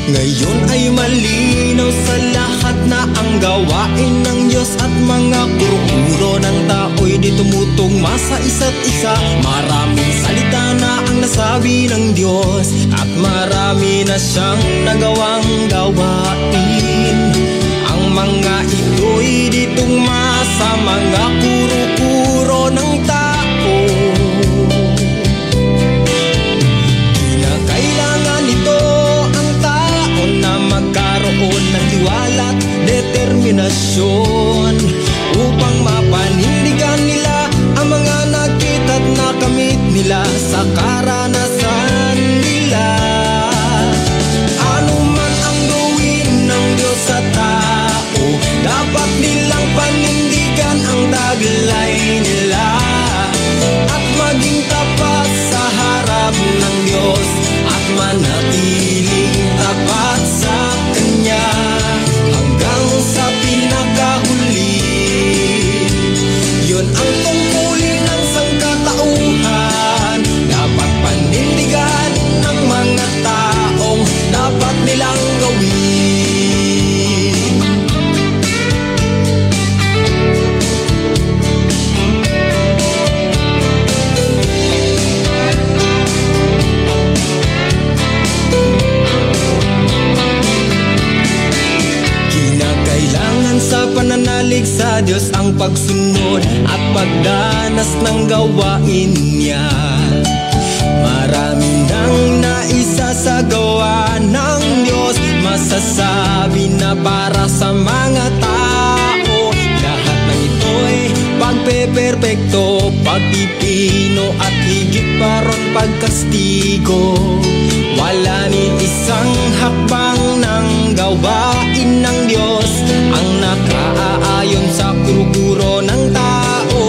Ngayon ay malinaw sa lahat na ang gawain ng Diyos at mga kuro-kuro ng tao'y di tumutugma sa isa't isa. Maraming salita na ang nasabi ng Diyos at marami na siyang nagawang gawain. Ang mga ito'y di tugma sa mga kuro-kuro ng tao. Kinakailangan nito ang tao na magkaroon ng tiwala at determinasyon upang mapanindigan nila ang mga nakita at nakamit nila sa karanasan nila. Ano man ang gawin ng Diyos sa tao, dapat nilang panindigan ang taglay nila at maging tapat sa harap ng Diyos at manatiling tapat sa Kanya hanggang sa pinakahuli. Yun ang tungkulin ng sangkatauhan. Dapat panindigan ng mga taong dapat nilang gawin. Kinakailangan sa pananalig sa Diyos ang pagsunod at pagdanas ng gawain niya. Marami nang naisasagawa ng Diyos, masasabi na para sa mga tao. Lahat ng ito'y pagpeperpekto, pagpipino at higit pa ron pagkastigo. Wala ni isang hakbang ng gawain ng Diyos ang nakaayon sa kuro-kuro ng tao.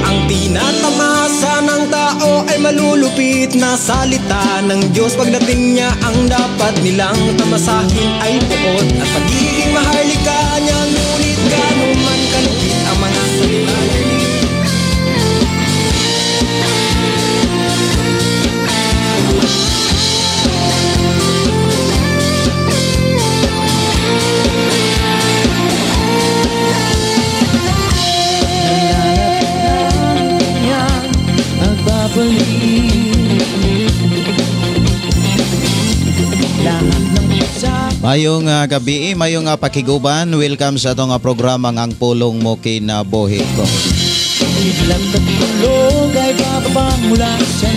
Ang tinatamasa ng tao ay malulupit na salita ng Diyos. Pagdating niya, ang dapat nilang tamasahin ay buot at pagiging maharlika niya. Ngunit gano'n man kalupit ang mga salita niya. Mayong gabi, mayong pakiguban. Welcome sa atong programa Ang Pulong Mo Kinabuhi Ko.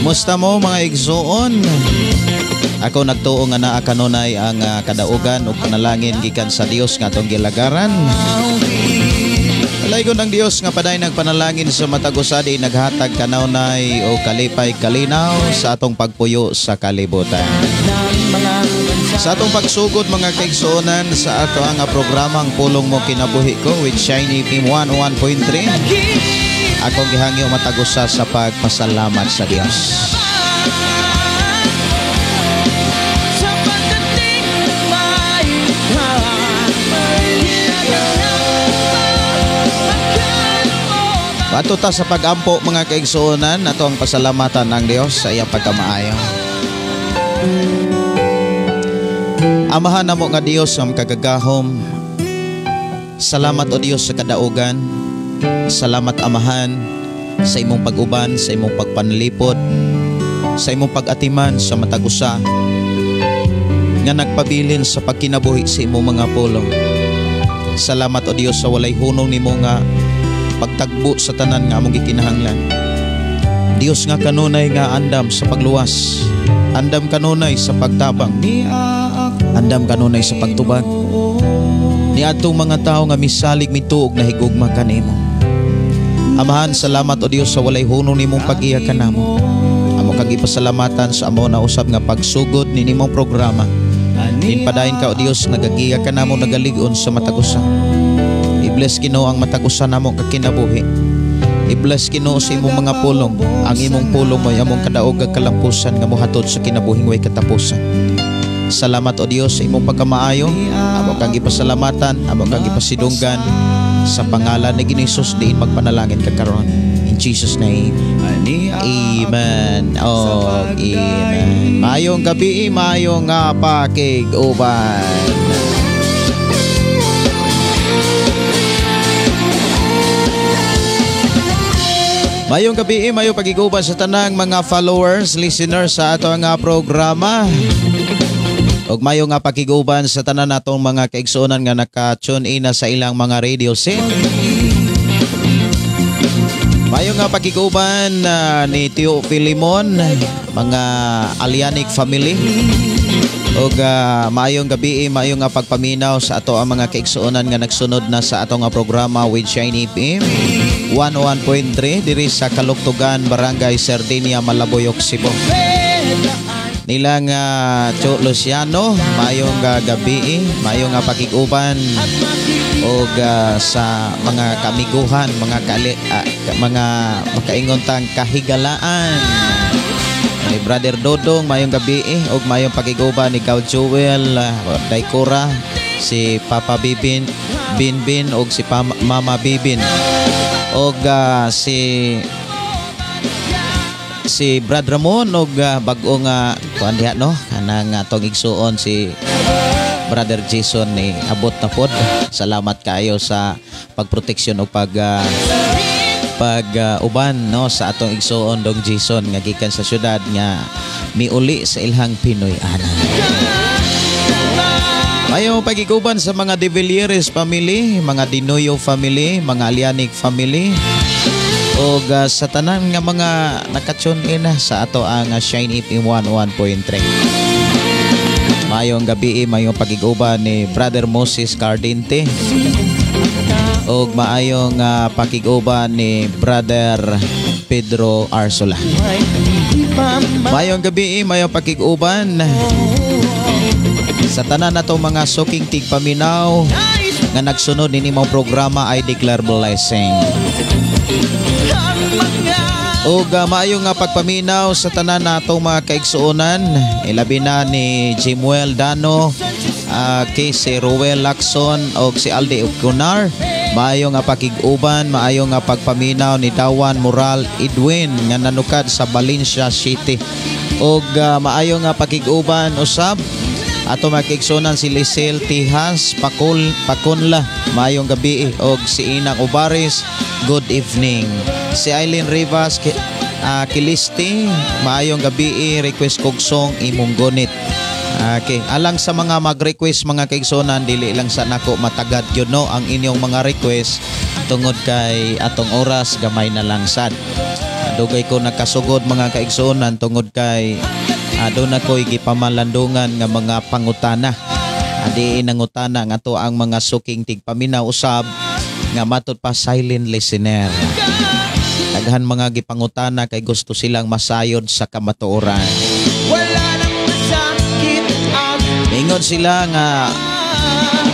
Musta mo mga igsuon? Ako nagtuo nga naa kanunay ang kadaugan ug panalangin gikan sa Dios nga atong gilagaran. Alaygon ang Dios nga paday nagpanalangin sa matag usa di naghatag kanunay o kalipay kalinaw sa atong pagpuyo sa kalibutan. Sa atong pagsugod mga kaigsuonan sa ato ang programa Ang Pulong Mo Kinabuhi Ko with Shiny FM 101.3. Akong gihangyo matag usa sa pagpasalamat sa Dios. Ato ta sa pag-ampo mga kaigsuonan, ato ang pasalamatan ng Dios sa iyang pagkamaayo. Amahan namo nga Dios ang kagagahom. Salamat o Dios sa kadaugan. Salamat Amahan sa imong pag-uban, sa imong pagpanlipod, sa imong pag-atiman sa matag usa nga nagpabilin sa pagkinabuhi sa imong mga pulong. Salamat o Dios sa walay hunong nimo nga pagtagbo sa tanan nga among gikinahanglan. Dios nga kanunay nga andam sa pagluwas, andam kanunay sa pagtabang, andam kanunay sa pagtubag. Niadtong mga tawo nga misalig mituog na higugma kanimo. Amahan, salamat o Dios sa walay hunong nimong pag-iya kanamo. Amo kang ipasalamatan sa amo na usab nga pagsugod ni nimong programa. Dinpadayon ka o Dios, nagagiya kanamo nagalig-on sa matag usa. I-bless Ginoo ang matag usa namo kakinabuhi. I-bless Ginoo sa imong mga pulong. Ang imong pulong mo'y among kadaog ag kalampusan nga mohatod sa kinabuhing way katapusan. Salamat o Dios sa imong pagkamaayo. Amo kang ipasalamatan, amo kang ipasidunggan sa pangalan ni Ginoong Hesus diin magpanalangin ka karon. In Jesus' name. Amen. Oh, amen. Maayong gabi, maayong nga pakig-uban. Maayong gabi, maayong pagiguban sa tanang mga followers, listeners sa ato nga programa. Ug maayong nga pakiguban sa tanan natong mga kaigsuonan nga naka-tune in na sa ilang mga radio set. Maayong nga pakiguban ni Tio Filimon, mga Alianic family. Ug maayong gabi, maayong nga pagpaminaw sa ato ang mga kaigsuonan nga nagsunod na sa ato nga programa with Shine FM 101.3 diri sa Kaluktugan, Barangay Sardinia, Malabuyoc, Cebu. Nilang Cho Luciano, maayong gabi, maayong pakig-uban og sa mga kamiguhan, mga mga makaingon tang kahigalaan. Ni Brother Dodong, maayong gabi og maayong pakig-uban ni Gaw Joel Daikora, si Papa Bibin Binbin og si Mama Bibin og si Brad Ramon og bag-o nga kuan diha no, kanang atong igsuon si Brother Jason ni abot na pod. Salamat kaayo sa pagproteksyon og pag uban no sa atong igsuon dong Jason nga gikan sa syudad nga miuli sa ilhang Pinoy ana. Mayo pagiguban sa mga De Villieres family, mga Dinoyo family, mga Alianic family og sa tanan nga mga naka-tune in sa ato ang Shine FM 101.3. Mayong gabi, mayong pagiguban ni Brother Moses Cardente og maayong pakiguban ni Brother Pedro Arsola. Mayong gabi, mayong pakiguban sa tanan natong mga suking tigpaminaw nga nagsunod nini mong programa I Declare Blessing. Og maayong nga pagpaminaw sa tanan natong mga kaigsuonan, ilabi na ni Jimuel Dano, kay si Ruel Lacson og si Aldi Ocunar. Maayong nga pakig-uban, maayong nga pagpaminaw ni Dawan Moral Edwin nga nanukad sa Valencia City. Og maayong nga pakig-uban usab ato makigsunan si Lisel Tihas Pakunla, maayong gabi, og si Inang Ubaris, good evening. Si Eileen Rivas Kilisti, maayong gabi, request kog song Imong Gunit. Okay, alang sa mga mag-request mga kaigsunan, dili lang sa nako matagad yun no ang inyong mga request tungod kay atong oras gamay na lang sad. Dugay ko nakasugod mga kaigsunan tungod kay doon ako'y gipamalandungan nga mga pangutana. Adi nangutana nga to ang mga suking tigpaminaw usab nga matud pa silent listener. Daghan mga gipangutana kay gusto silang masayod sa kamatuoran. Mingon sila nga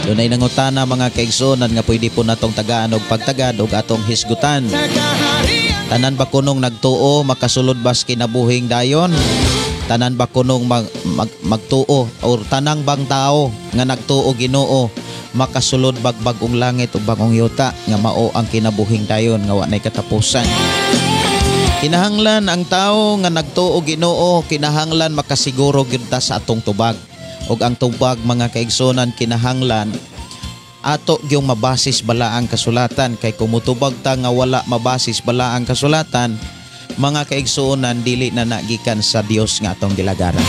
dunay nangutana mga kaigsuonan nga pwede po natong tagaan og pagtagad og atong hisgutan. Tanan ba kunong nagtuo makasulod bas kinabuhing dayon? Tanan ba kunong magtuo or tanang bang tao nga nagtuo Ginoo makasulod bag bag-ong langit ug bag-ong yuta nga mao ang kinabuhing dayon nga wa nay katapusan? Kinahanglan ang tao nga nagtuo Ginoo, kinahanglan makasiguro gyud ta sa atong tubag. Ug ang tubag mga kaigsunan kinahanglan ato gyung mabasis bala ang kasulatan, kay kumutubag ta nga wala mabasis bala ang kasulatan mga kaigsuonan, dili na nagikan sa Dios nga atong gilagaran.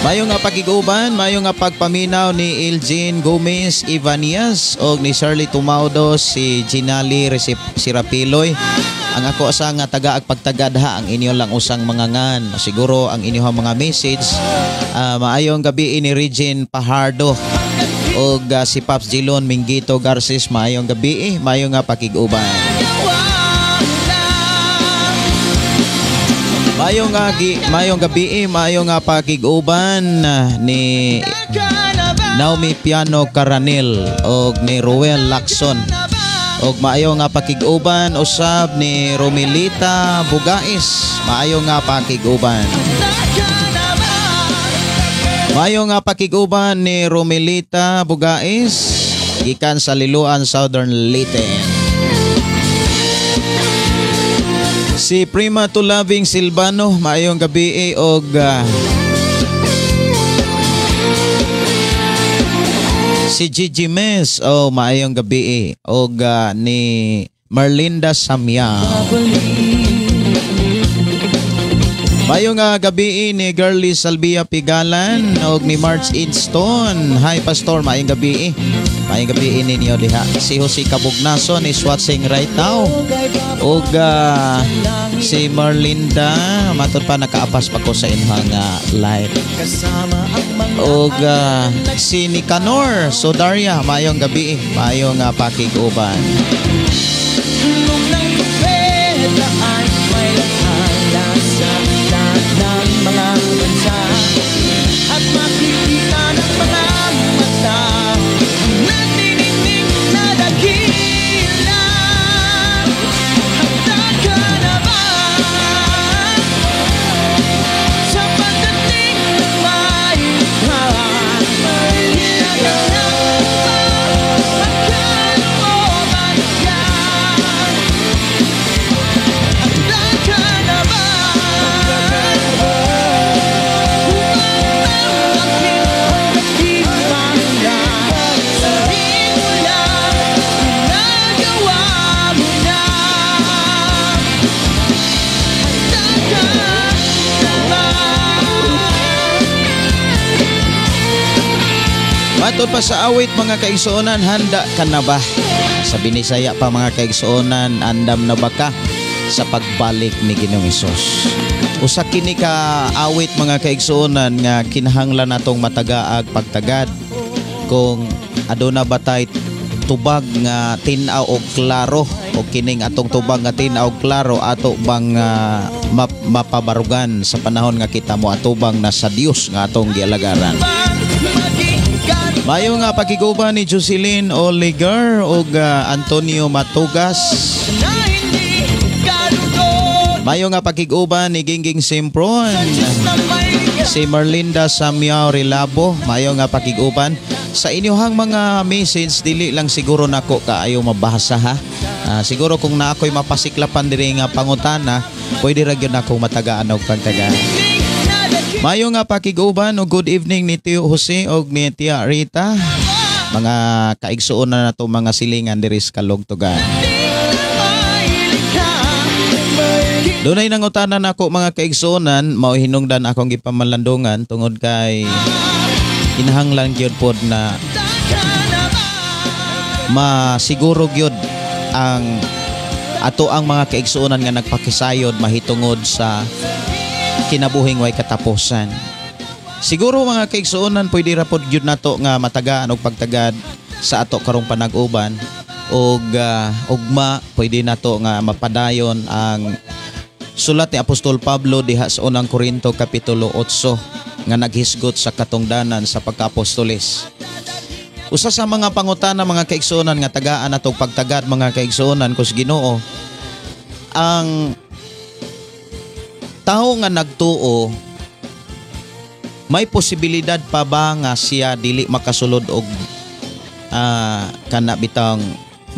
Mayo nga pagiguban, mayo nga pagpaminaw ni Elgin Gomez Ivanias og ni Shirley Tumaudo, si Ginali Sirapiloy. Ang ako asa nga taga ag pagtagad ha ang inyo lang usang mga ngan. Siguro ang inyong mga message. Maayong gabi ni Regine Pajardo og si Pops Gilon Mingito Garces, maayong gabi, maayong nga pakig-uban. Maayong gabi, maayong nga pakig-uban ni Naomi Piano Caranil og ni Ruel Lacson. Og maayo nga pakig-uban usab ni Romilita Bugais. Maayo nga pakig-uban. Maayo nga pakig-uban ni Romilita Bugais. Gikan sa Liloan, Southern Leyte. Si Prima to Loving Silvano, maayong gabi og si Gigi Mes, oh, maayong gabi og ni Marlinda Samya. Maayong gabi ni Girlie Salvia Pigalan og ni March Inston. Hi Pastor, maayong gabi. Maayong gabi ninyo diha. Si Jose Kabugnason is watching right now. Og si Marlinda, matod pa nakaapas pa ko sa inyong live. Og si Nicanor Sodaria, maayong gabi, maayong pakig-uban. At makikita ng mga mata nagniningning na dakila. Handa ka na ba sa pagdating ng may likha? Ginaganap ba ang kalooban niya? Handa ka na ba Matod pa sa awit mga kaigsuonan, handa ka na ba? Sa Binisaya pa mga kaigsuonan, andam na ba ka sa pagbalik ni Ginoong Hesus? Usa kini ka awit mga kaigsuonan nga kinahanglan natong matagaag pagtagad kung aduna ba tay tubag nga tin-aw og klaro o kining atong tubag nga tin-aw og klaro ato bang mapabarugan sa panahon nga kita mo atubang na sa Dios nga atong gialagaran. Mayo nga pakiguban ni Jocelyn Oliger og Antonio Matugas. Mayo nga pakiguban ni Gingging Simpron. Si Marlinda Samyao Rilabo, mayo nga pakiguban. Sa inyohang mga message, dili lang siguro nako kaayo mabasa ha. Siguro kung na ako'y mapasiklapan diri nga pangutana, pwede ra gyud nako matagaan og pagtagaan. Mayo nga pakiguban og good evening ni Tio Jose og ni Tia Rita. Mga kaigsuon na nato mga silingan diri sa Kalugtugan. Dunay nangutana nako mga kaigsuonan, mao hinungdan akong gipamalandungan tungod kay kinahanglan gyud pod na masiguro gyud ang ato ang mga kaigsuonan nga nagpakisayod mahitungod sa kinabuhing way katapusan. Siguro mga kaigsuonan, pwede ra pod gyud nato nga matagaan og pagtagad sa ato karong panag-uban og ugma pwede nato nga mapadayon ang sulat ni Apostol Pablo diha sa unang Korinto kapitulo 8 nga naghisgot sa katungdanan sa pagka-apostoles. Usa sa mga pangutana mga kaigsuonan nga tagaan natong pagtagad mga kaigsuonan kus Ginoo, ang tao nga nagtuo may posibilidad pa ba nga siya dili makasulod og kana bitang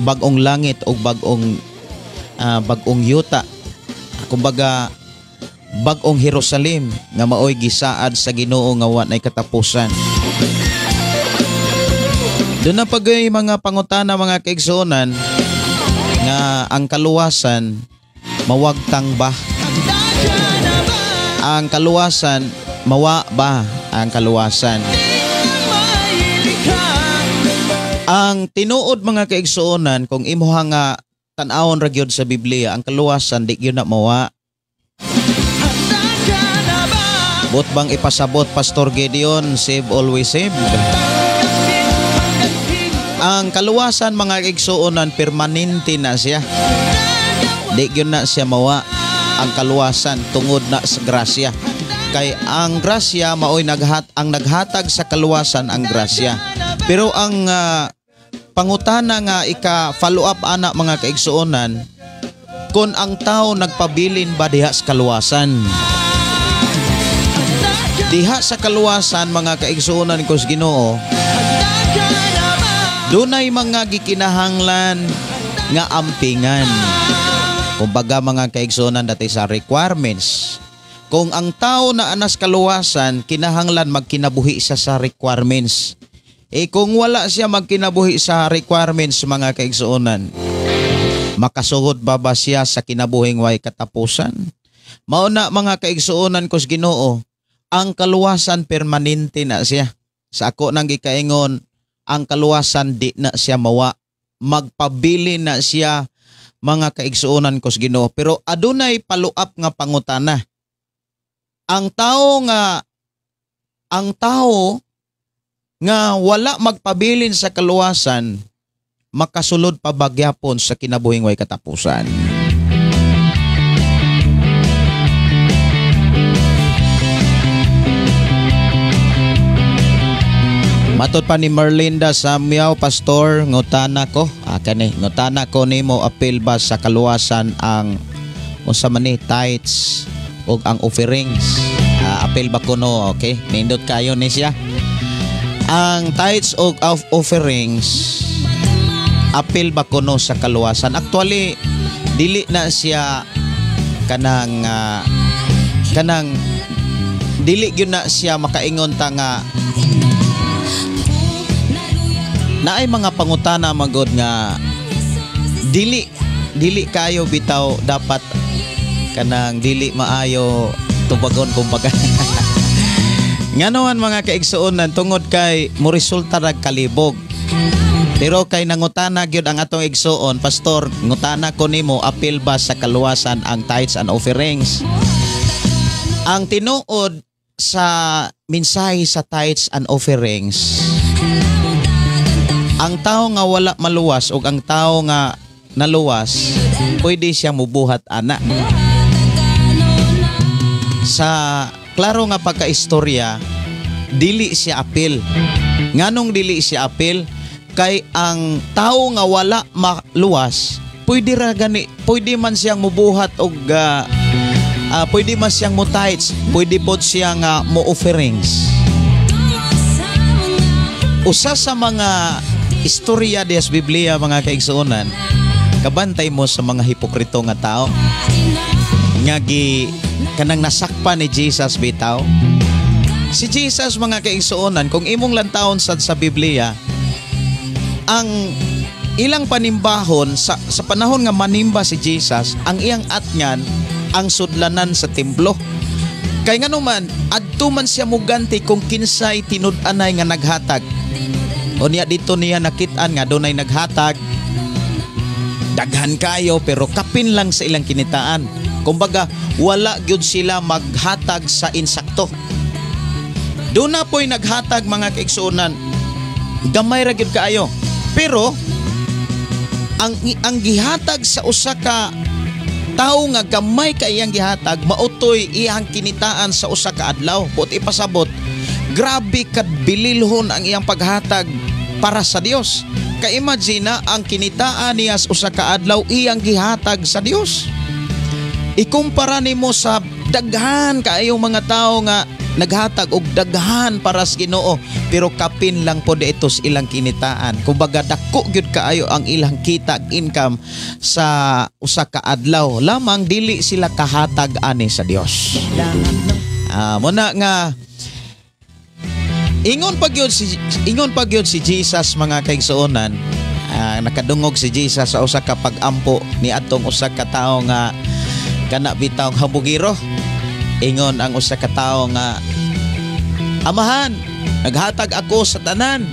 bag-ong langit o bagong yuta, kumbaga bag-ong Jerusalem nga maoy gisaad sa Ginoo nga wa nay katapusan. Doon na pagay mga pangutana mga kaigsuonan nga ang kaluwasan mawagtang ba? Ang kaluwasan mawa ba ang kaluwasan? Ang tinuod mga kaigsuonan, kung imuha nga tan-awon ra gyud sa Biblia, ang kaluwasan di gyud na mawa. Bot bang ipasabot Pastor Gideon, save always save? Ang kaluwasan mga kaigsuonan permanente na siya. Di gyud na siya mawa ang kaluwasan tungod na sa grasya. Kay ang grasya maoy ang naghatag sa kaluwasan ang grasya. Pero ang pangutana nga ika follow up ana mga kaigsuonan, kung ang tao nagpabilin ba diha sa kaluwasan? Diha sa kaluwasan mga kaigsuonan ko sa Ginoo, Dunay mga gikinahanglan nga ampingan. Kumbaga mga kaigsuonan, dati sa requirements. Kung ang tao na anas kaluwasan, kinahanglan magkinabuhi siya sa requirements. Eh kung wala siya magkinabuhi sa requirements mga kaigsuonan, makasugod ba ba siya sa kinabuhing way katapusan? Mao na mga kaigsuonan ko sa Ginoo, ang kaluwasan permanente na siya. Sa ako nang gikaingon, ang kaluwasan di na siya mawa. Magpabili na siya mga kaigsuonan ko sa Ginoo. Pero adunay paluap nga pangutana. Ang tao nga wala magpabilin sa kaluwasan, makasulod pa ba gyapon sa kinabuhing way katapusan? Matod pa ni Merlinda Samyaw, Pastor, ngutana ko, kani, ngutana ko nimo, apil ba sa kaluwasan ang unsa man ni tithes ug ang offerings? Apil ba kuno? Okay, nindot kayo ni siya. Ang tithes ug offerings, apil ba kuno sa kaluwasan? Actually, dili na siya kanang kanang dili gyud na siya makaingon ta nga naay mga pangutana magod nga dili kayo bitaw dapat kanang dili maayo tubagon kumbaga. Nganoan mga kaigsuonan, tungod kay mo resulta rag kalibog. Pero kay nangutana gyud ang atong igsuon, Pastor, ngutana ko nimo, apil ba sa kaluwasan ang tithes and offerings? Ang tinuod sa mensahe sa tithes and offerings, ang tao nga wala maluwas o ang tao nga naluwas, pwede siya mubuhat ana. Sa klaro nga pagkaistorya, dili siya apil. Nganong dili siya apil? Kay ang tao nga wala maluwas, pwede ra gani, pwede man siyang mubuhat og pwede man siyang mo tithes, pwede pod siyang mo offerings. Usa sa mga istorya des Biblia mga kaigsuonan, kabantay mo sa mga hipokrito nga tao nga gi kanang nasakpan ni Jesus bitaw. Si Jesus mga kaigsuonan, kung imong lantawon sad sa Biblia, ang ilang panimbahon sa panahon nga manimba si Jesus, ang iyang atngan ang sudlanan sa templo. Kay ngano man, adto man siya muganti kung kinsay tinud-anay nga naghatag. O niya dito niya nakit-an nga dunay naghatag, daghan kayo pero kapin lang sa ilang kinitaan. Kumbaga wala gyud sila maghatag sa insakto. Doon na po'y naghatag mga kaigsuonan, gamay ra gyud kaayo. Pero ang gihatag sa usa ka tawo nga gamay kay iyang gihatag, mautoy iyang kinitaan sa usa ka adlaw. Buot ipasabot, grabe kadbililhon ang iyang paghatag para sa Dios. Ka-imagine na ang kinitaan niya sa usa ka adlaw iyang gihatag sa Dios. Ikumpara nimo sa daghan kaayong mga tawo nga naghatag og daghan para sa Ginoo, pero kapin lang po dito sa ilang kinitaan. Kumbaga dako gyud kaayo ang ilang kita income sa usa ka adlaw lamang, dili sila kahatag ani sa Dios. Muna nga ingon pa gyud si Jesus mga kaigsuonan, nakadungog si Jesus sa usa ka pag-ampo ni atong usa ka tawo nga kana bitaw habugiro. Ingon ang usa ka tawo nga, Amahan, naghatag ako sa tanan.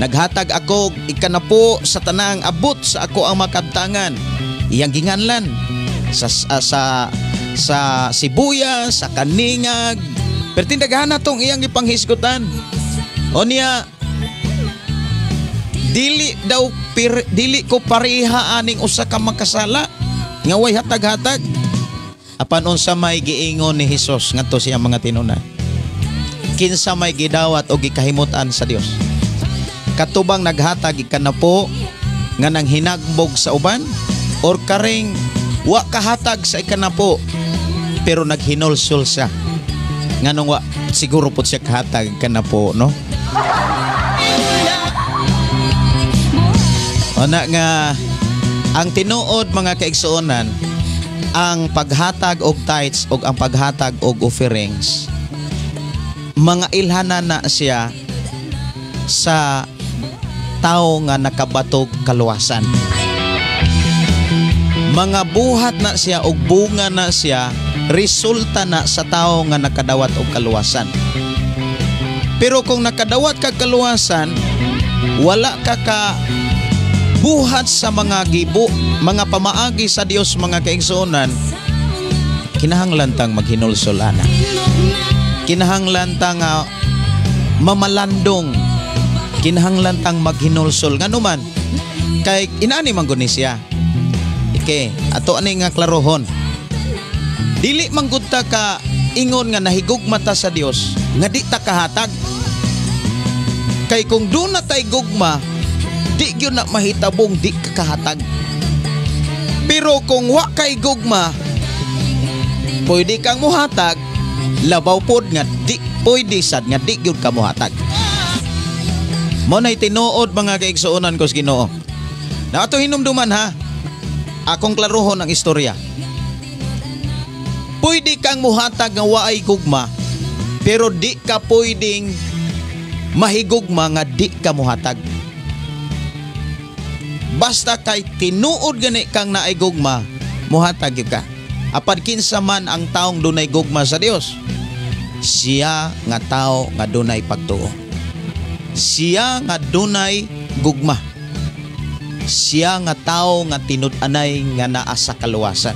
Naghatag ako ikanapo sa tanang abot sa ako ang makabtangan. Iyang ginganlan sa sibuyas, sa kaningag. Pero tindaghan na tong iyang ipanghisgutan. O niya, dili daw dili ko pareha aning usa ka makasala nga way hatag-hatag. Apan unsa may giingon ni Hesus ngadto siya mga tinuna? Kinsa may gidawat o gikahimutan sa Dios? Katubang naghatag ikanapo nga nang hinagbog sa uban, or karing wa kahatag sa ikanapo pero naghinulsol siya? Nganong wa siguro pud siya kahatag ikanapo, no? Ona nga ang tinuod, mga kaigsuonan, ang paghatag og tithes og ang paghatag og offerings, mga ilhanan na siya sa tao nga nakabatog kaluwasan. Mga buhat na siya og bunga na siya, resulta na sa tao nga nakadawat og kaluwasan. Pero kung nakadawat ka kaluwasan, wala ka ka buhat sa mga gibo, mga pamaagi sa Dios, mga kaigsuonan, kinahanglan tang maghinulsol ana. Kinahanglan tang mamalandong. Kinahanglan tang maghinulsol nganuman kay inani man gud ni siya. Okay, ato ani nga klarohon. Dili man gud ta ka ingon nga nahigugma ta sa Dios nga di ta kahatag. Kay kung duna tay gugma, di gyud na mahitabong di ka kahatag. Pero kung wa kay gugma, pwede kang muhatag, labaw pod nga di pwede sad nga di gyud ka muhatag. Mao nay tinuod, mga kaigsuonan ko sa Ginoo. Na ato hinumduman ha. Akong klarohon ang istorya. Pwede kang muhatag nga waay gugma, pero di ka pwedeng mahigugma nga di ka muhatag. Basta kay tinuod gani kang naay gugma, muhatag gyud ka. Apan kinsa man ang taong dunay gugma sa Dios? Siya nga tao nga dunay pagtuo. Siya nga dunay gugma. Siya nga tao nga tinud-anay nga naa sa kaluwasan.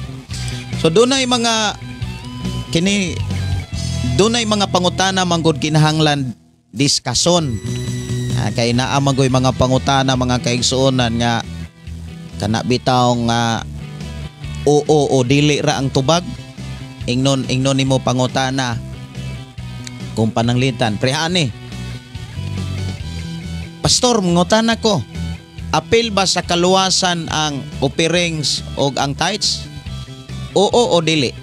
So dunay mga kini, dunay mga pangutana manggod kinahanglan diskason. Kay naa magoy mga pangutana, mga kaigsuonan, nga kana bitaw nga oo o dili ra ang tubag. Ingnon ingnon nimo pangutana kung pananglitan prehani, "Pastor, mangutana ko, apil ba sa kaluwasan ang offerings o ang tithes? Oo o dili?"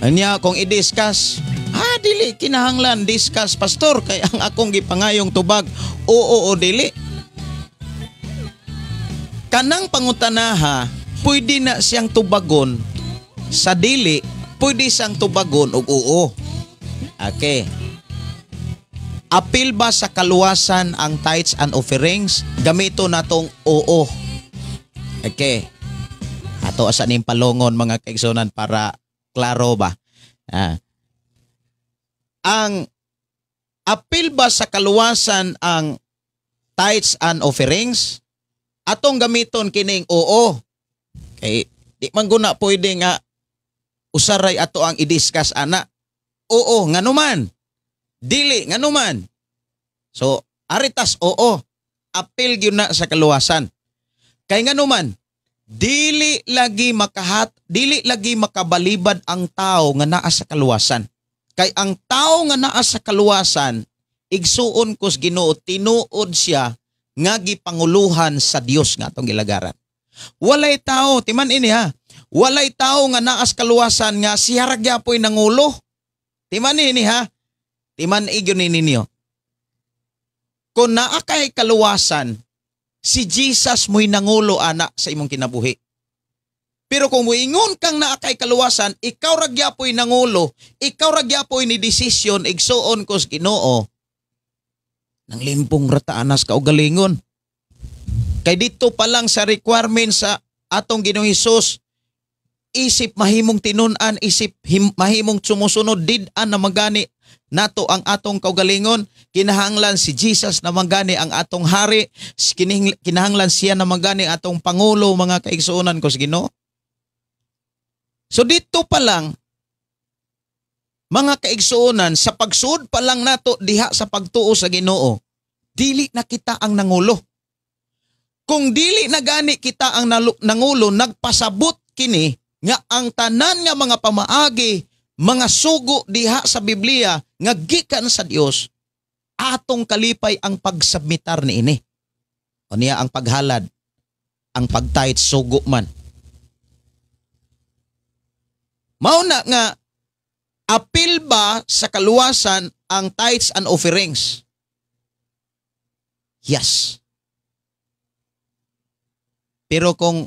Anya kung i-discuss, "Dili kinahanglan discuss, pastor, kay ang akong gipangayong tubag, oo o dili." Kanang pangutanaha, pwede na siyang tubagon sa dili, pwede siyang tubagon og oo. Okay. Apil ba sa kaluwasan ang tithes and offerings? Gamito natong oo. Okay. Ato asa ning palongon, mga kaigsuonan, para klaro ba? Ang apil ba sa kaluwasan ang tithes and offerings? Atong gamiton kining oo. Kay di man guna pwede nga usaray ato ang i-discuss ana. Oo, nganuman? Dili, nganuman? So, aritas oo. Apil gyud na sa kaluwasan. Kay nganuman, dili lagi makabalibad ang tao nga naa sa kaluwasan. Kay ang tao nga naa sa kaluwasan, igsuon kos Ginoo, tinuod siya nga gipanguluhan sa Dios nga atong gilagaran. Walay tao, timan ini ha. Walay tao nga naas kaluwasan nga siya ra gyapoy nangulo. Timan ini ha. Timan igyon ni ninyo. Kung naa kay kaluwasan, si Jesus mo'y nangulo ana sa imong kinabuhi. Pero kung muingon kang naa kay kaluwasan, ikaw ra gyapoy nangulo, ikaw ra gyapoy ni desisyon, igsuon ko sa Ginoo, nang limpong ra ta anas kaugalingon. Kay dito pa lang sa requirement sa atong Ginoong Hesus, isip mahimong tinun-an, isip mahimong sumusunod, did-an na magani nato ang atong kaugalingon, kinahanglan si Jesus na magani ang atong hari, kinahanglan siya na magani ang atong pangulo, mga kaigsuonan ko sa Ginoo. So dito pa lang, mga kaigsuonan, sa pagsuod pa lang nato diha sa pagtuo sa Ginoo, dili na kita ang nangulo. Kung dili na gani kita ang nangulo, nagpasabot kini nga ang tanan nga mga pamaagi, mga sugo diha sa Biblia nga gikan sa Dios, atong kalipay ang pagsubmitar niini. O niya ang paghalad, ang pagtayt, sugo man. Mao na nga apil ba sa kaluwasan ang tithes and offerings? Yes. Pero kung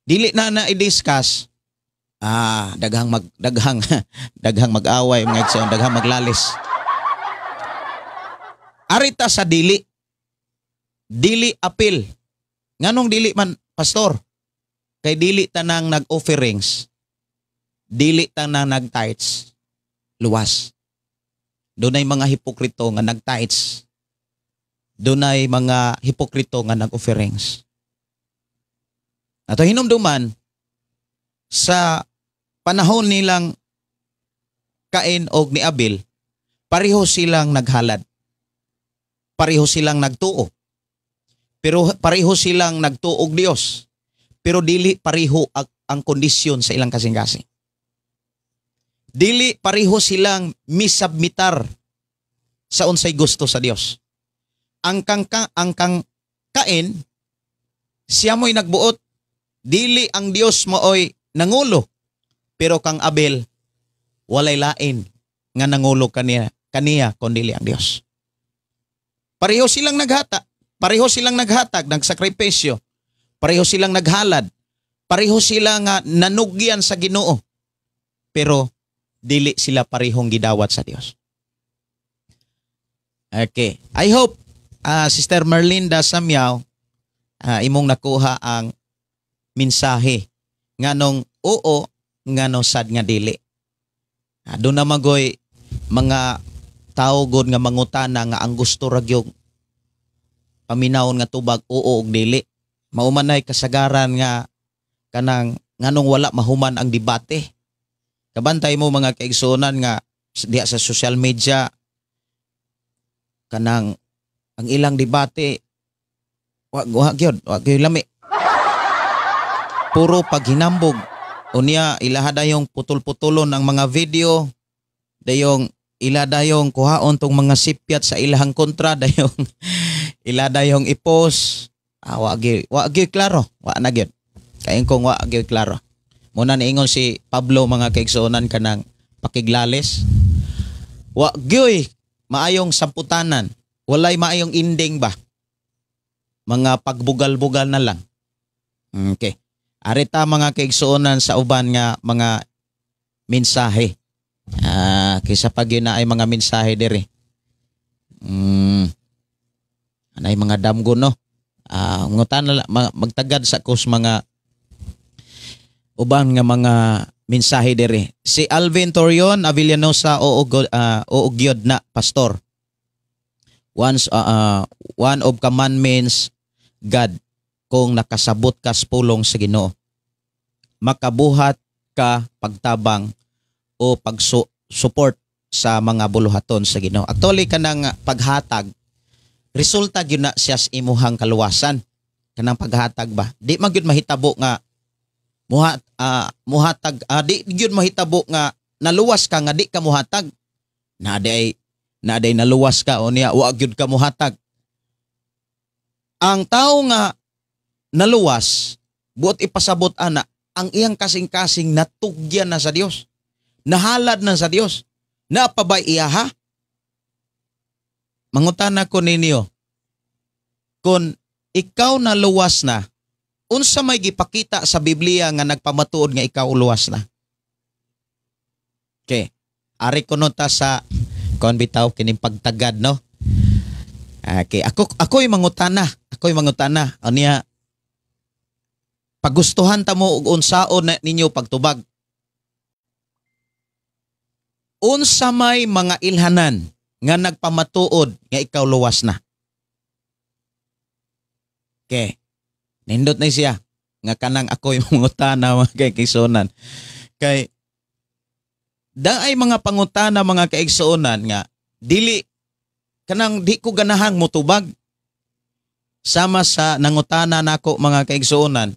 dili na na i-discuss, daghang daghang mag-away, mga igsoon, daghang maglalis. Arita sa dili. Dili apil. Nganong dili man, pastor? Kay dili tanang nag-offerings, dili tanang nag-tithes, luwas. Dunay mga hipokrito nga nag-tithes. Dunay mga hipokrito nga nag-offerings. Ato hinumduman, sa panahon nilang Cain og ni Abel, pareho silang naghalad. Pareho silang nagtuo. Pero pareho silang nagtuog Dios. Pero dili pareho ang kondisyon sa ilang kasing-kasing. Dili pareho silang misubmitar sa unsay gusto sa Dios. Ang kang Cain, siya mo'y nagbuot, dili ang Dios maoy nangulo. Pero kang Abel, walay lain nga nangulo kaniya kundili ang Dios. Pareho silang naghata, pareho silang naghatag, nagsakripisyo. Pareho silang naghalad. Pareho sila nga nanugyan sa Ginoo. Pero dili sila parehong gidawat sa Dios. Okay. I hope Sister Merlinda Samyaw, imong nakuha ang mensahe nganong oo, ngano sad nga dili. Doon na magoy mga tao god nga mangutana nga ang gusto ra gyud paminawon nga tubag oo og dili. Maumanay kasagaran nga kanang nganong wala mahuman ang debate. Kabantay mo, mga kaigsuonan, nga diha sa social media kanang ang ilang debate wa gyud, wa gyud lami. Puro paghinambog. Unya ilaha dayong putol-putulon ang mga video, dayong ila dayong kuhaon tong mga sipyat sa ilahang kontra, dayong ila dayong i-post. Wa gyud klaro, wa na gyud. Kain kong wa gyud klaro. Muna niingon si Pablo, mga kaigsuonan, kanang pakiglalis. Wa gyud maayong samputanan, walay maayong ending ba? Mga pagbugal-bugal na lang. Okay. Arita, mga kaigsuonan, sa uban nga mga mensahe. Kaysa pag yun na ay mga mensahe diri. Anay mga damgo, no? Ngutan na magtagad sa kus mga uban nga mga mensahe diri. Si Alvin Torion Avellanosa, oo, oo gyud na, pastor. Once one of commandments God, kung nakasabot ka sa pulong sa Ginoo, makabuhat ka pagtabang o pag-support sa mga buluhaton sa Ginoo. Actually, kanang paghatag, resulta gyud na siya sa imuhang kaluwasan. Kanang paghatag ba? Di man gyud mahitabo nga muhatag, di gyud mahitabo nga naluwas ka nga di ka muhatag. Na day naluwas ka o niya wa gyud ka muhatag. Ang tao nga naluwas, buot ipasabot ana, ang iyang kasing-kasing natugyan na sa Dios. Nahalad na sa Dios. Napabay iya ha? Mangutana ko ninyo, kung ikaw naluwas na, unsa may gipakita sa Biblia nga nagpamatuod nga ikaw luwas na? Okay. Ari ko ta sa kon bitaw kining pagtagad, no? Okay, ako'y mangutana, ako'y mangutana. Unya pagustuhan ta mo og unsaon na ninyo pagtubag. Unsa may mga ilhanan nga nagpamatuod nga ikaw luwas na? Okay. Nindot na siya nga kanang ako'y mangutana, mga kaigsuonan. Kay daay mga pangutana, mga kaigsuonan, nga dili kanang di ko ganahang mutubag. Sama sa nangutana nako, mga kaigsuonan.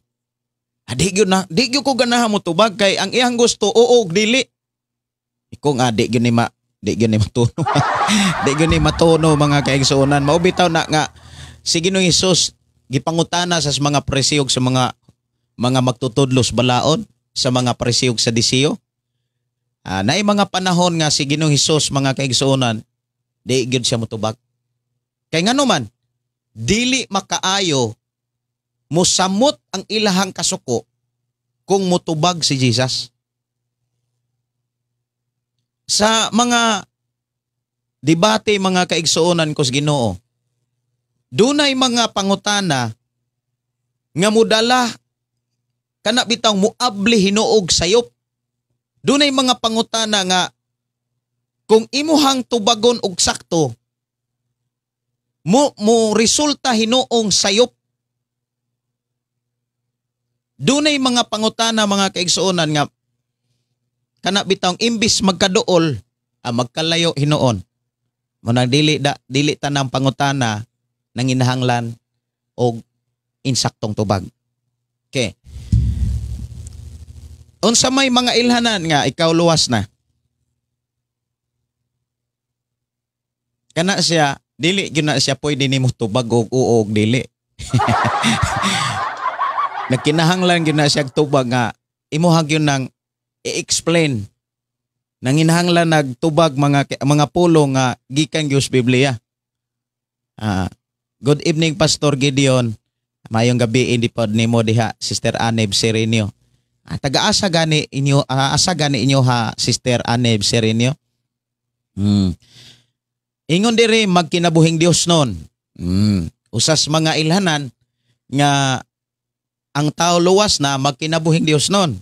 Di gyud ko ganahan motubag kay ang iyang gusto oo ug dili. Iko nga di gyud ni matuno. Di gyud ni matuno, mga kaigsuonan. Mao bitaw na nga si Ginoong Hesus gipangutana sa mga Pariseo, sa mga magtutudlos balaod, sa mga Pariseo, sa Sadiseo. Naay mga panahon nga si Ginoong Hesus, mga kaigsuonan, di gyud siya motubag. Kay ngano man dili makaayo Musamot ang ilahang kasuko kung mutubag si Jesus. Sa mga debate, mga kaigsuonan ko sa Ginoo, dunay mga pangutana nga mudala kana bitaw muabli hinuog sayop. Dunay mga pangutana nga kung imuhang tubagon og sakto, mo resulta hinuong sayop. Dunay mga pangutana, mga kaigsuonan, nga kana bitawng imbis magkaduol, magkalayo hinuon. Munang dili tanang pangutana nanginahanglan og insaktong tubag. Okay. Unsa may mga ilhanan nga ikaw luwas na? Kana siya dili gyud na siya pwede nimo tubag og oo og dili. Nagkinahanglan gyud na siya tubag nga imuha gyud nang i-explain. Nanginahanglan nagtubag mga pulong nga gikan gyud sa Biblia. Good evening, Pastor Gideon. Mayong gabi hindi pod nimo diha, Sister Aneb Serenio. Taga-asa gani inyo, asa gani inyo ha, Sister Aneb Serenio? Ingon diri, magkinabuhing Dios nun. Usas mga ilhanan nga ang tao luwas na, magkinabuhing Dios nun.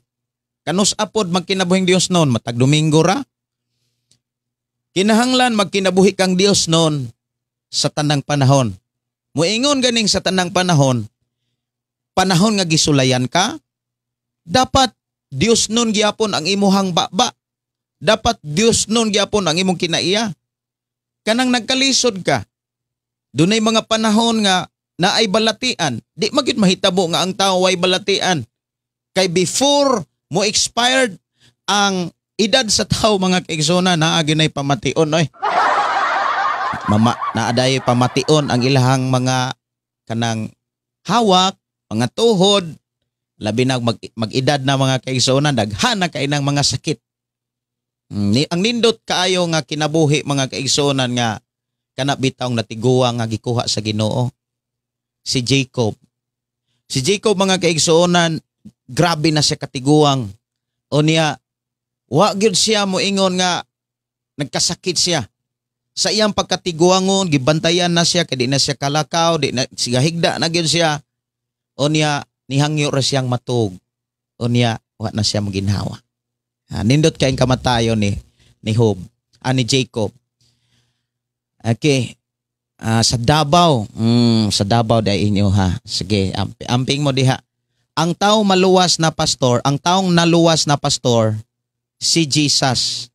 Kanus apod magkinabuhing Dios nun? Matag Domingo ra. Kinahanglan magkinabuhi kang Dios nun sa tanang panahon. Muingon ganing sa tanang panahon, panahon nga gisulayan ka, dapat Dios nun gyapon ang imuhang baba. Dapat Dios nun gyapon ang imong kinaiya. Kanang nagkalisod ka, dunay mga panahon nga naay balatian, di magyud mahitabo nga ang tao way balatian. Kay before mo expired ang edad sa tao, mga kaigsoona, naa gyud pamation oy. Mama, naaday pamation ang ilahang mga kanang hawak, mga tuhod, labi na mag-edad na, mga kaigsoona, daghan na kay ng mga sakit. Ang nindot kaayo nga kinabuhi, mga kaigsuonan, nga kana bitawng natiguang nga gikuha sa Ginoo, si Jacob. Si Jacob, mga kaigsuonan, grabe na siya katiguang. O niya, wa gyud siya moingon nga nagkasakit siya. Sa iyang pagkatiguangon, gibantayan na siya kay di na siya kalakaw, di na siya higda na gyud siya. O niya, nihangyo ra siyang matug. O niya, wa na siya maginhawa. Nindot kayong kamatayon ni Job, ni Jacob. Okay. Sa Davao, sa Davao dahil inyo ha. Sige, amping mo diha. Ang tao maluwas na, pastor, ang taong naluwas na, pastor, si Jesus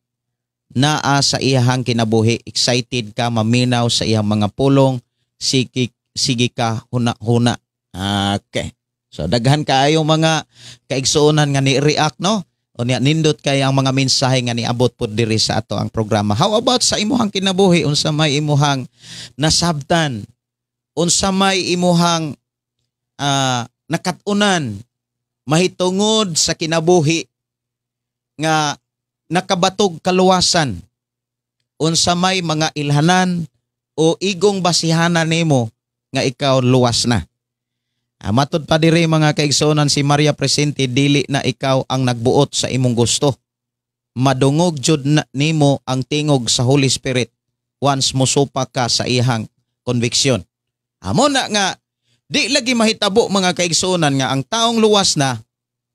naa sa iyahang kinabuhi. Excited ka maminaw sa iyang mga pulong, sige, sige ka huna-huna. Okay. So daghan kaayo mga kaigsuonan nga ni-react, no? O niya, nindot kay ang mga mensahe nga niabot pod diri sa ato ang programa. How about sa imuhang kinabuhi? Unsa may imuhang nasabtan? Unsa may imuhang nakat-unan mahitungod sa kinabuhi nga nakabatog kaluwasan? Unsa may mga ilhanan o igong basihanan nimo nga ikaw luwas na? Matod pa diri, mga kaigsuonan, si Maria Presente, dili na ikaw ang nagbuot sa imong gusto. Madungog jud na nimo ang tingog sa Holy Spirit once mosupa ka sa iyang conviction. Amo na nga di lagi mahitabo, mga kaigsuonan, nga ang taong luwas na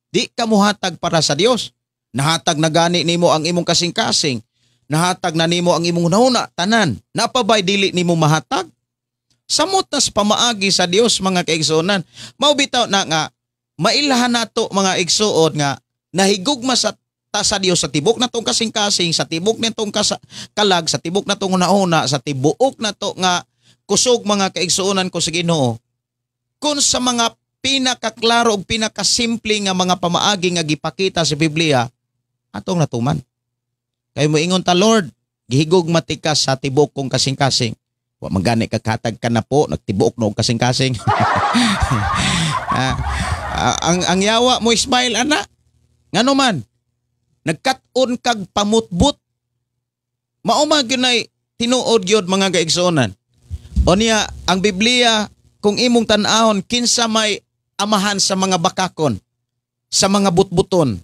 di ka muhatag para sa Dios. Nahatag na gani nimo ang imong kasing-kasing. Nahatag na nimo ang imong hunahuna, tanan. Napabay dili nimo mahatag? Samot na sa pamaagi sa Dios, mga kaigsuonan. Mao bitaw na nga mailhan nato, mga igsuon, nga nahigugma sa ta sa Dios sa tibok natong kasing-kasing, sa tibok nitong kalag, sa tibok natong hunahuna, sa tibuok nato nga kusog, mga kaigsuonan ko sa Ginoo. Kung sa mga pinakaklaro ug pinakasimple nga mga pamaagi nga gipakita sa Biblia atong natuman. Kay moingon ta, "Lord, gihigugma tika sa tibok kong kasing-kasing." Wa man gani kakatag ka na po, nagtibuok no og kasing-kasing. Ang yawa mo smile ana. Ngano man? Nagkat-on kag pamutbut. Mao man gyud nay tinuod gyud, mga kaigsuonan. O niya, ang Biblia, kung imong tan-awon kinsa may amahan sa mga bakakon, sa mga butbuton.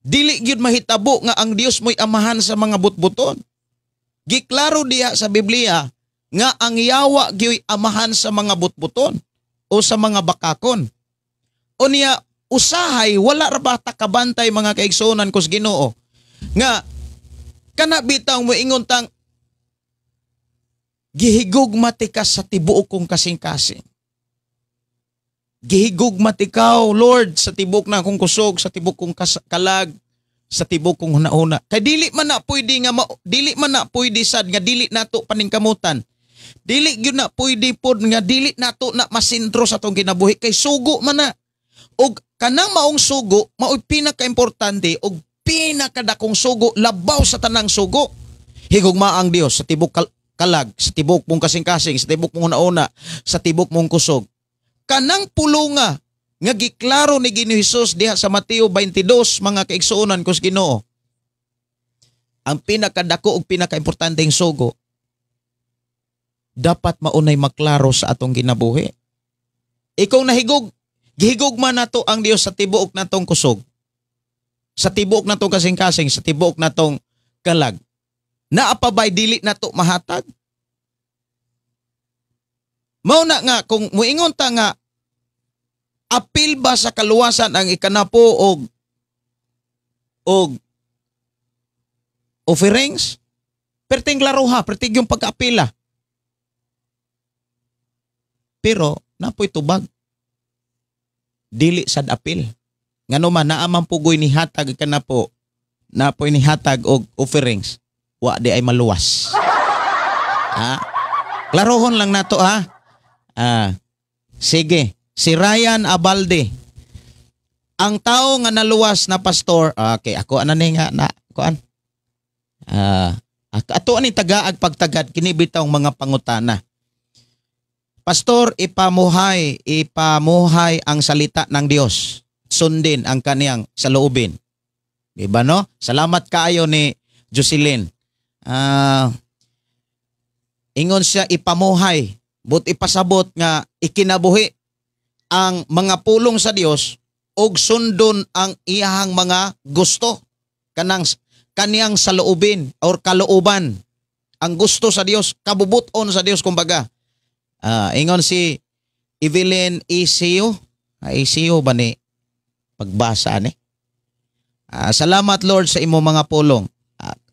Dili gyud mahitabo nga ang Dios mo'y amahan sa mga butbuton. Giklaro diha sa Biblia nga ang yawa gyoy amahan sa mga butbuton o sa mga bakakon. O niya usahay wala ra ba ta kabantay mga kaigsuonan kus Ginoo nga kana bitaw moingon tang gihigugma ti ka sa tibuok kong kasing-kasing. Gihigugma ti ikaw, Lord, sa tibok na akong kusog, sa tibok kong kalag, sa tibok kong hunahuna. Kay dili man na pwede nga dili man na pwede sad nga dili nato paningkamutan. Dili gyud na pwede pod nga dili nato na masentro sa atong kinabuhi kay sugo man na. Og kanang maong sugo mao'y pinakaimportante og pinakadakong sugo labaw sa tanang sugo. Higugma ang Dios sa tibok kalag, sa tibok mong kasing-kasing, sa tibok mong hunahuna, sa tibok mong kusog. Kanang pulunga nga giklaro ni Ginoo Hesus diha sa Mateo 22 mga kaigsuonan kus Ginoo. Ang pinakadako ug pinakaimportanteng sugo dapat maunay maklaro sa atong kinabuhi. Ikaw nahigog, gihigugma nato ang Dios sa tibuok natong kusog, sa tibuok natong kasing-kasing, sa tibuok natong kalag. Naa pa bay dili nato mahatag? Mao na nga kung muingon ta nga apil ba sa kaluwasan ang ikanapo og offerings? Perting klaro ha, perting yung pagkaapila. Pero napoy tubag. Dili sad apil. Ngano man naa man pugoy ni hatag ikanapo, napoy ni hatag og offerings, wa di ay maluwas. Ha? Klarohon lang nato ha. Ah, sige, si Ryan Abalde. Ang tao nga naluwas na pastor, okay, ako ana ni nga na kuan. Ato ani tagaag pagtagad kini bitaw mga pangutana. Pastor, ipamuhay ang salita ng Dios. Sundin ang kaniyang saloobin. Di ba no? Salamat kaayo ni Jocelyn. Ingon siya ipamuhay, but ipasabot nga ikinabuhi ang mga pulong sa Dios og sundon ang iyahang mga gusto, kanang kaniyang saloobin or kalooban. Ang gusto sa Dios, kabubuton sa Dios kumbaga. Ingon si Evelyn Isio, Isio ba ni pagbasa ni? Salamat Lord sa imo mga pulong.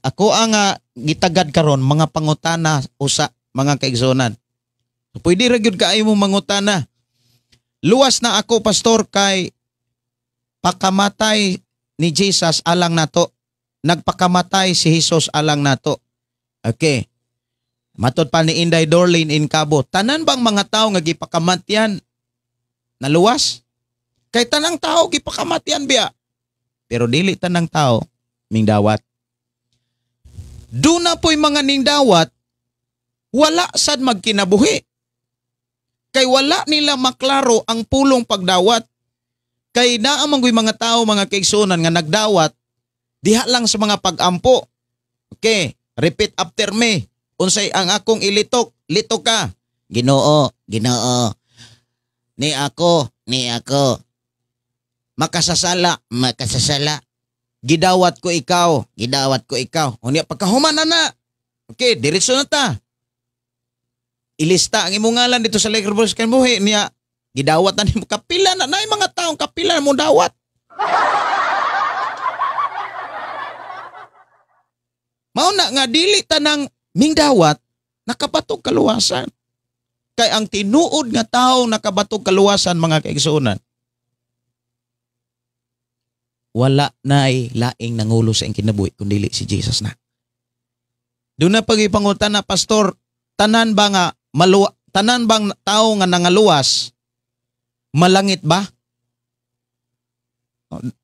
Ako ang gitagad karon mga pangutana usa mga kaigsuonan. Pwede ra gyud kaayo mo mangutana. Luwas na ako pastor kay pakamatay ni Jesus alang nato. Nagpakamatay si Jesus alang nato. Okay. Matod pa ni Inday Dorlin in Cabo, tanan bang mga tao nga gipakamatyan naluwas? Kay tanang tao gipakamatyan biya. Pero dili tanang tao mingdawat. Duna po'y mga ningdawat, wala sad magkinabuhi. Kay wala nila maklaro ang pulong pagdawat. Kay naa man mga tao mga kaigsuonan nga nagdawat diha lang sa mga pagampo. Okay, repeat after me. Unsay ang akong ilitok, litok ka. Ginoo, Ginoo. Ni ako, ni ako. Makasasala, makasasala. Gidawat ko ikaw, gidawat ko ikaw. Unya pagkahuman na na. Okay, diretso na ta. Ilista ang imong ngalan dito sa Lakers Boys Kinabuhi niya. Gidawat na nimo kapila na nay mga taong kapila mo dawat. Mao na nga dili tanang mingdawat nakabatog kaluwasan. Kay ang tinuod nga tawo nakabatog kaluwasan mga kaigsuonan, wala na'y laing nangulo sa iyang kinabuhi kun dili si Jesus na. Doon na pagipangutan na pastor, tanan ba nga tanan bang tao nga nangaluwas malangit ba?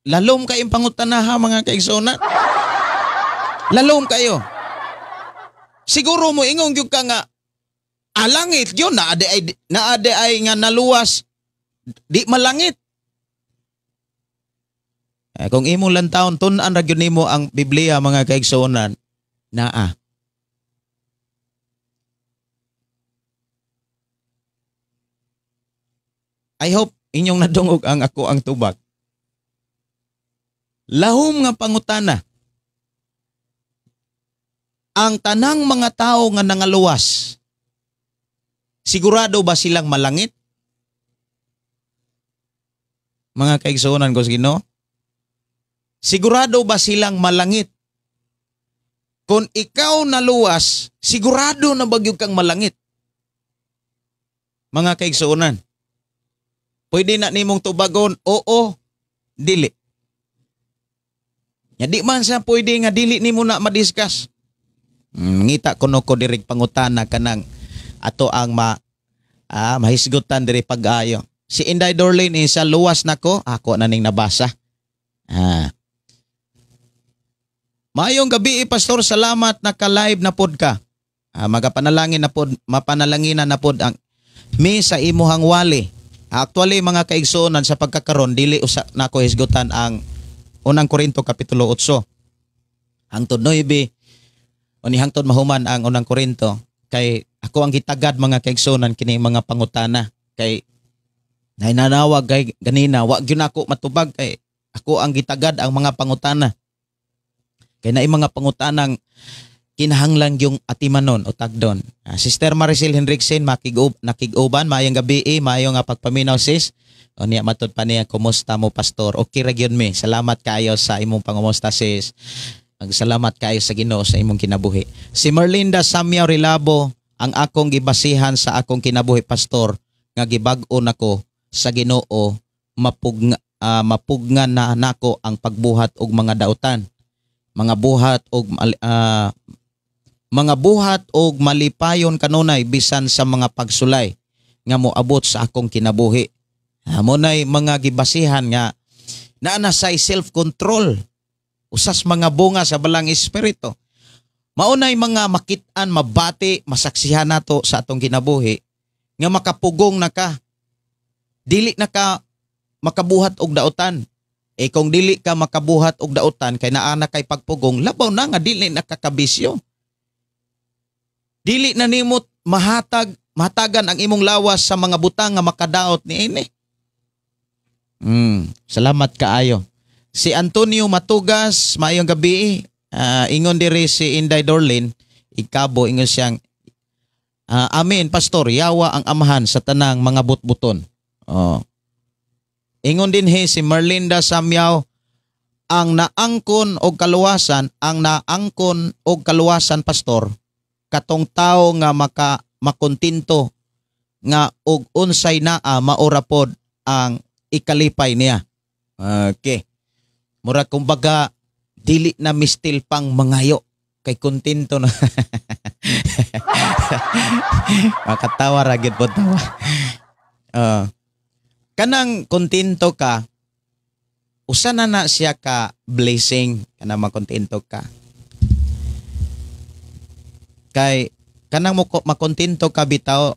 Lalom kayong pangutana ha mga kaigsuonan. Lalom kayo. Siguro mo ingong gyud ka nga alangit gyud naa di ay nga naluwas di malangit. Eh, kung imo lang taon tun-an ra gyud nimo ang Biblia mga kaigsuonan, naa. I hope inyong nadungog ang ako ang tubag. Lahom nga pangutana. Ang tanang mga tao nga nangaluwas, sigurado ba silang malangit? Mga kaigsuonan ko sa Ginoo, sigurado ba silang malangit? Kung ikaw naluwas, sigurado na ba gyud kang malangit? Mga kaigsuonan, pwede na nimong tubagon, oo, dili. Ya, di man siya pwede nga dili nimo na madiscuss. Ngita kuno ko diri pangutana kanang ato ang mahisgutan diri pag-ayo. Si Inday Dorlene isa luwas nako, ako na ning nabasa. Maayong gabi, Pastor, salamat naka-live na pod ka. Magapanalangin na pod, mapanalangin na pod ang mi sa imuhang wali. Actually, mga kaigsuonan, sa pagkakaron dili usa nako hisgutan ang Unang Korinto kapitulo 8. Hangtod 9 o ni hangtod mahuman ang Unang Korinto kay ako ang gitagad, mga kaigsuonan, kini mga pangutana kay nanawag kay ganina wa gyud nako matubag kay ako ang gitagad ang mga pangutana. Kay naay mga pangutanang kinahanglan yung atimanon o tagdon. Sister Maricel Henriksen nakig-uban, maayong gabi eh, maayo nga pagpaminaw, sis. O niya matud pa niya, "Kumusta mo, Pastor?" Okay ra gyud mi. Salamat kaayo sa imong pangumusta, sis. Salamat kaayo sa Ginoo sa imong kinabuhi. Si Merlinda Samya Rilabo, "Ang akong gibasihan sa akong kinabuhi, Pastor, nga gibag-o nako sa Ginoo, mapugnan na nako ang pagbuhat og mga dautan. Mga buhat og malipayon kanunay bisan sa mga pagsulay nga moabot sa akong kinabuhi." Mo nay mga gibasihan nga naa na say self-control, usas mga bunga sa Balang Espiritu. Maunay mga makit-an, mabati, masaksihan nato sa atong kinabuhi nga makapugong na ka. Dili na ka makabuhat og dautan. Eh kung dili ka makabuhat og dautan kay naa na kay pagpugong, labaw na nga dili na kakabisyo. Dili na nimo mahatagan ang imong lawas sa mga butang nga makadaot niini. Salamat kaayo. Si Antonio Matugas, maayong gabi. Ingon diri si Inday Dorlin, ikabo ingon siyang "Amen, Pastor, yawa ang Amahan sa tanang mga butbuton." Oh. Ingon din he si Merlinda Samyaw, "Ang naangkon og kaluwasan, ang naangkon og kaluwasan, Pastor, katong tao nga makontento nga og unsay naa maura pod ang ikalipay niya." Okay. Mura kumbaga dili na mistil pang mangayo kay kontento na. Makatawa ra gyud po tawa. Kanang kontento ka, usa na na siya ka blessing kanang makontento ka. Kay kanang mo makontento ka bitaw,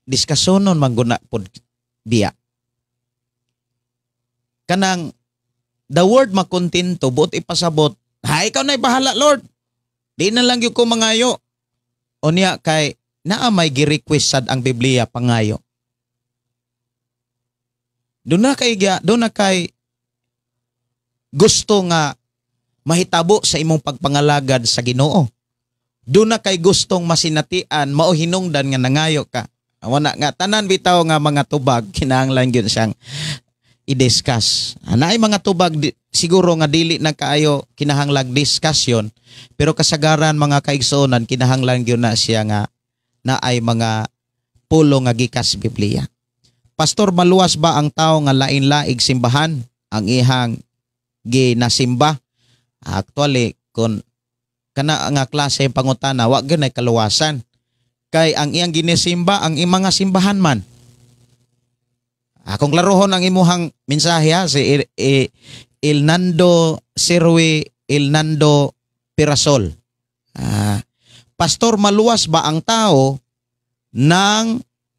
diskasonon man guna pod biya. Kanang the word makontento, buot ipasabot, ha, ikaw na bahala, Lord. Di na lang gyud ko mangayo. O niya kay naa may gi-request sad ang Biblia pangayo. Doon na kay gusto nga mahitabo sa imong pagpangalagad sa Ginoo. Doon na kay gustong masinatian mao hinungdan nga nangayo ka. Wala nga tanan bitaw nga mga tubag kinahanglan gyud siyang i-discuss. Naay mga tubag siguro nga dili na kaayo kinahanglag discussion, pero kasagaran, mga kaigsuonan, kinahanglan gyud na siya nga naay mga pulo nga gikas Biblia. "Pastor, maluwas ba ang tao nga lain-laig simbahan ang ihang ginasimba?" Actually, kung kana nga klase pangutana, wa gyud nay kaluwasan. Kay ang iyang ginisimba ang mga simbahan man. Kung klarohon ang imuhang mensahe ha, si Ilnando Sirwi Ilnando Pirasol. "Pastor, maluwas ba ang tao ng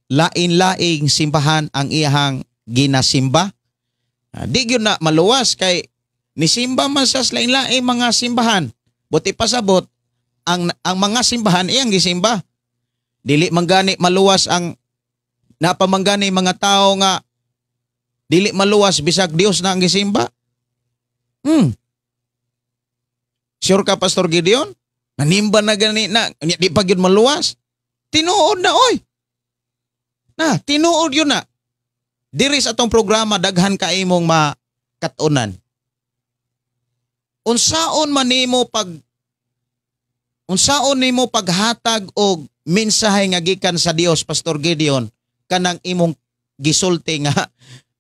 lain-laing simbahan ang iyahang ginasimba?" Di gyud na maluwas kay nisimba man sa lain-laing mga simbahan. Buti pasabot, ang mga simbahan iyang gisimba. Dili man gani maluwas ang napamanggani mga tao nga Dili maluwas bisag Dios na ang gisimba? Sure ka, Pastor Gideon? Nanimba na gani na, di pa gyud maluwas? Tinuod na oy. Na, tinuod yun na. Diri sa atong programa daghan ka imong makatunan. Unsaon nimo paghatag og mensahe nga gikan sa Dios, Pastor Gideon, kanang imong gisulti nga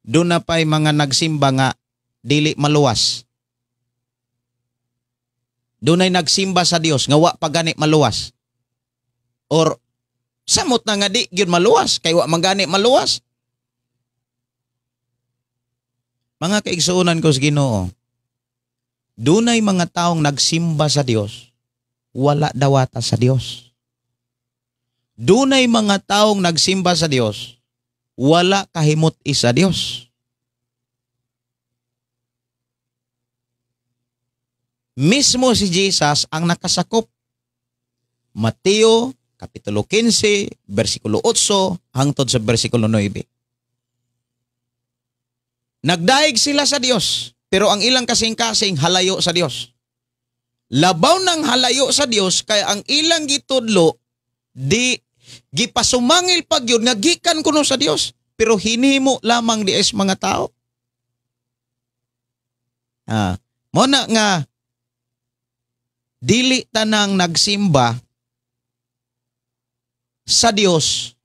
doon na pa'y mga nagsimba nga dili maluwas. Doon ay nagsimba sa Dios nga wa pa gani maluwas. Or samot na nga di gyud maluwas kay wa man gani maluwas. Mga kaigsuonan ko sa Ginoo, dunay mga taong nagsimba sa Dios, wala dawata sa Dios. Dunay mga taong nagsimba sa Dios, wala kahimot isa Dios. Mismo si Jesus ang nakasakop. Mateo, Kapitulo 15, versikulo 8, hangtod sa versikulo 9. Nagdaig sila sa Dios, pero ang ilang kasing-kasing halayo sa Dios. Labaw ng halayo sa Dios, kaya ang ilang gitudlo, di gipasumangil pag yun, nga gikan kuno sa Dios, pero hinimo lamang di es mga tao. Mo na nga, dili tanang nagsimba sa Dios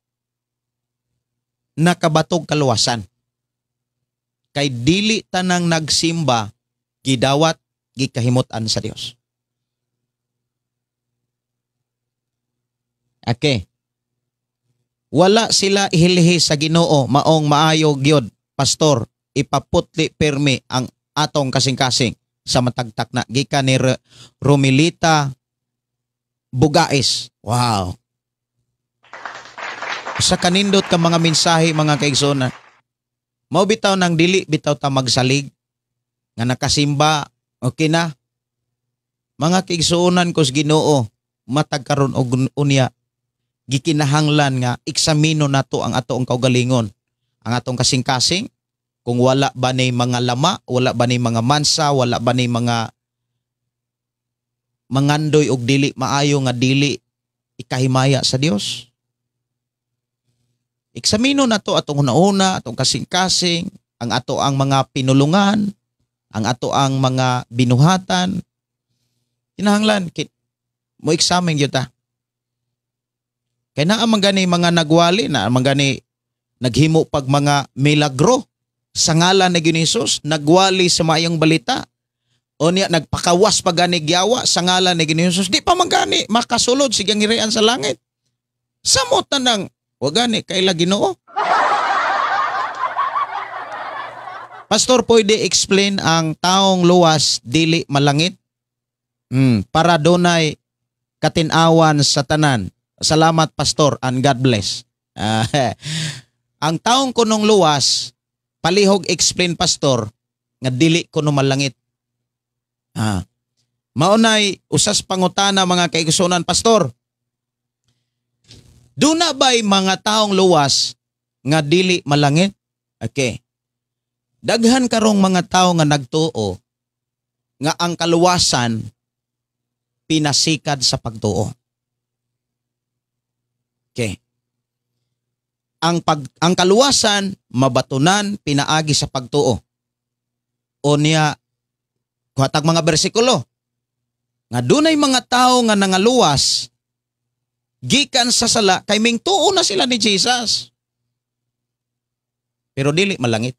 nakabatog kaluwasan. Kay dili tanang nagsimba gidawat gikahimutan sa Dios. Okay. Wala sila ihilhi sa Ginoo maong maayo gyud, pastor, ipaputli pirmi ang atong kasing-kasing sa matagtak na gikan ni Romilita Bugais. Wow. Sa kanindot ka mga mensahe mga kaigsonan. Mao bitaw nang dili bitaw ta magsalig nga nakasimba, okay na. Mga kaigsuonan ko sa Ginoo, matag karon og unya gikinahanglan nga eksamino nato ang atoong kaugalingon, ang atong kasing-kasing, kung wala ba ni mga lama, wala ba ni mga mansa, wala ba ni mga mangandoy og dili maayo nga dili ikahimaya sa Dios. Eksamino nato atong una-una, atong kasing-kasing, ang ato ang mga pinulungan, ang ato ang mga binuhatan. Kinahanglan mo examine gyud ta. Kay naa man gani mga nagwali, naa man gani naghimo pag mga milagro sa ngalan ni Hesus, nagwali sa maayong balita. O niya nagpakawas pa gani giyawa sa ngalan ni Hesus, di pa man gani makasulod sigang hirian sa langit. Samot na nang wa gani kaila Ginoo. Pastor, pwede explain ang taong luwas dili malangit? Para dunay katinawan sa tanan. Salamat, Pastor, and God bless. Ang taong kunong luwas, palihog explain, Pastor, nga dili kuno malangit. Maunay usas pangutana mga kaigsuonan, Pastor. Duna ba'y mga taong luwas nga dili malangit? Okay. Daghan karong mga tao nga nagtuo nga ang kaluwasan pinasikad sa pagtuo. Okay. Ang kaluwasan mabatunan pinaagi sa pagtuo. O niya kuhatag mga bersikulo nga dunay mga tao nga nangaluwas gikan sa sala kay mingtuo na sila ni Jesus. Pero dili malangit.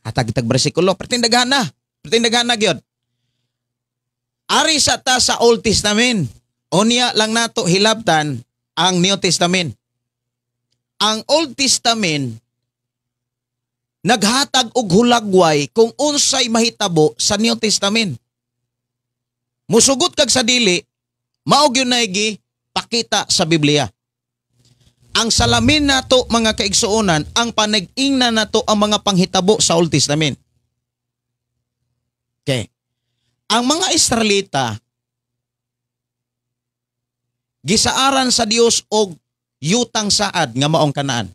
Hatag-tag bersikulo, pertindaghan na gyud. Ari sa ta sa Old Testament. Unya lang nato hilabtan ang New Testament. Ang Old Testament naghatag og hulagway kung unsay mahitabo sa New Testament. Musugot kag sa dili, mao gyud na pakita sa Biblia. Ang salamin nato mga kaigsuonan, ang panag-ingna nato ang mga panghitabo sa Old Testament. Okay. Ang mga Israelita gisaaran sa Dios og yutang saad nga maong Kanaan.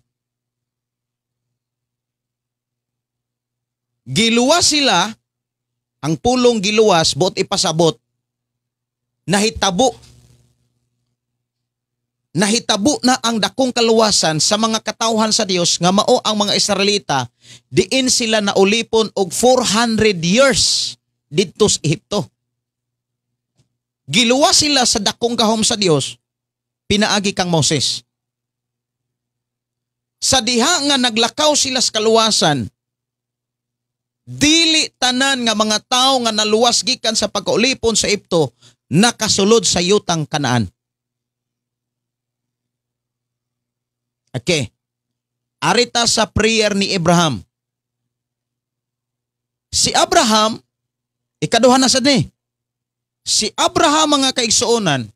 Giluwas sila, ang pulong giluwas, buot ipasabot, nahitabo. Nahitabo na ang dakong kaluwasan sa mga katawhan sa Dios nga mao ang mga Israelita, diin sila naulipon og 400 years didto sa Ehipto. Giluwas sila sa dakong gahom sa Dios pinaagi kang Moses. Sa diha nga naglakaw sila sa kaluwasan, dili tanan nga mga tawo nga naluwas gikan sa pagkaulipon sa Ehipto nakasulod sa yutang Kanaan. Okay. Arita sa prayer ni Abraham. Si Abraham, ikaduha na sad ni. Si Abraham, mga kaigsuonan,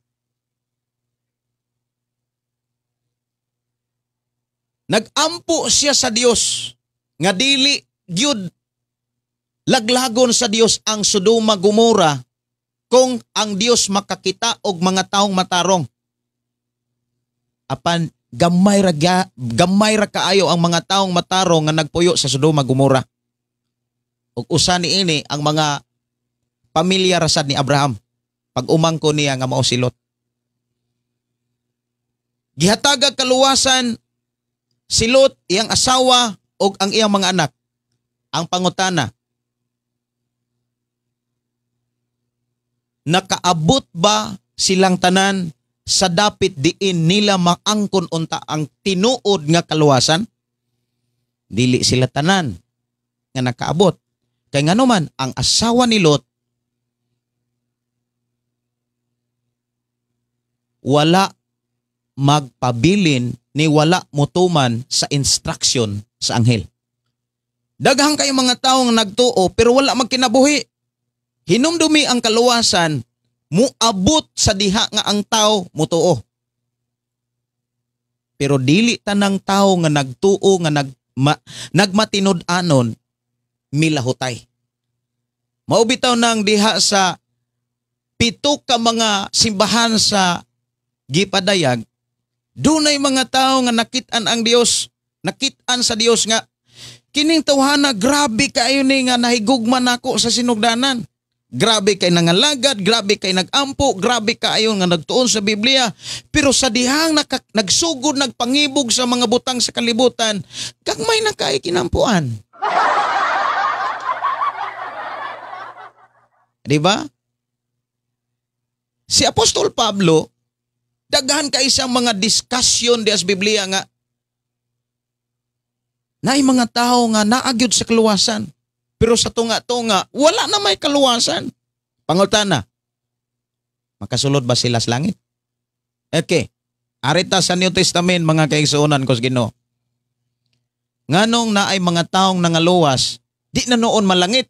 nagampo siya sa Dios nga dili gyud laglagon sa Dios ang Sodoma Gomora kung ang Dios makakita og mga taong matarong. Apan gamay ra kaayo ang mga taong matarong nga nagpuyo sa Sodoma Gomora. Ug usa niini ang mga pamilya rasad ni Abraham pag umangko niya nga mao si Lot. Gihatagag kaluwasan si Lot, iyang asawa ug ang iyang mga anak. Ang pangutana, nakaabot ba silang tanan sa dapit diin nila maangkon unta ang tinuod nga kaluwasan? Dili sila tanan nga nakaabot. Kay ngano man, ang asawa ni Lot wala magpabilin ni wala motuman sa instruction sa anghel. Daghang kay mga taong nagtuo pero wala magkinabuhi. Hinumdumi ang kaluwasan, muabot sa diha nga ang tao mutuo. Pero dili tanang tao nga nagtuo nga nagmatinud-anon milahutay. Mao bitaw nang diha sa 7 ka mga simbahan sa gipadayag, dunay mga tao nga nakit-an ang Dios, nakit-an sa Dios nga kining tawhana grabe kaayo ni nga nahigugma nako sa sinugdanan. Grabe kay nangalagad, grabe kay nagampo, grabe kaayo nga nagtuon sa Biblia. Pero sa dihang nagsugod, nagpangibog sa mga butang sa kalibutan, gagmay na kay kinampuan. Di ba? Si Apostol Pablo, daghan kay isang mga discussion di as Biblia nga naay mga tao nga naagyod sa kaluwasan. Pero sa tunga-tunga, wala na may kaluwasan. Pangutana, makasulod ba sila sa langit? Okay. Arita sa New Testament, mga kaigsuonan ko sa Ginoo. Nganong naay mga taong nangaluwas, di na noon malangit.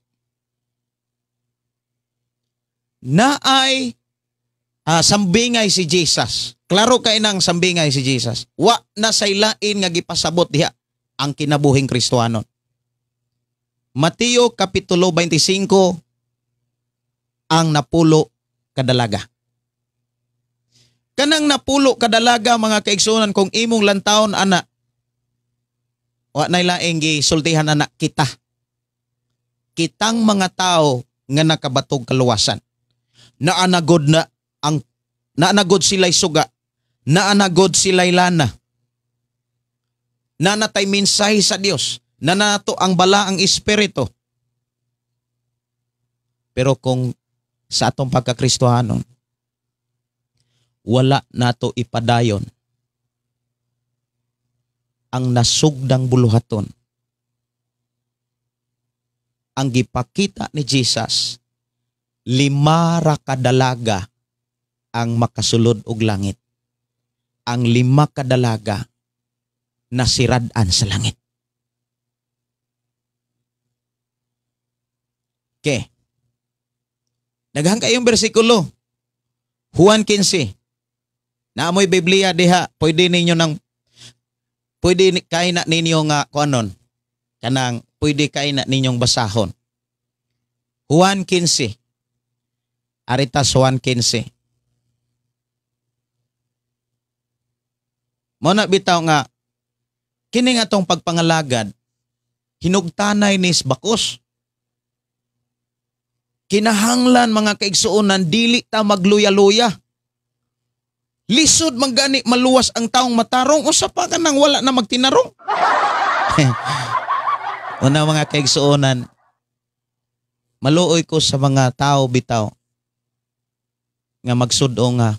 Naay sambingay si Jesus. Klaro kay nang sambingay si Jesus. Wa na saylain nga gipasabot diha ang kinabuhing Kristohanon. Mateo Kapitulo 25, ang napulo kadalaga. Kanang napulo kadalaga, mga kaigsuonan, kung imong lantawon ana, wa nay laing gisultihan ana kita. Kitang mga tao nga nakabatog kaluwasan. Naanagod na ang naanagod sila'y suga, naanagod sila'y lana. Nanatay mensahe sa Dios, nanato ang balaang espiritu. Pero kung sa atong pagkakristohanon, wala nato ipadayon ang nasugdang buluhaton, ang gipakita ni Jesus, 5 ra ka dalaga ang makasulod og langit. Ang 5 ka dalaga nasirad-an sa langit. Okay. Daghan kayong bersikulo. Juan 15. Naamoy Biblia diha, pwede ninyo nang pwede kay na ninyo nga kuanon. Kanang pwede kay na ninyong basahon. Juan 15. Arita Juan 15. Mao na bitaw nga kini nga atong pagpangalagad hinugtanay ni bakos. Kinahanglan mga kaigsuonan, dili ta magluya-luya. Lisod man gani maluwas ang taong matarong, usa pa ka nang wala na magtinarong. Una mga kaigsuonan, maluoy ko sa mga tao bitaw nga magsudo nga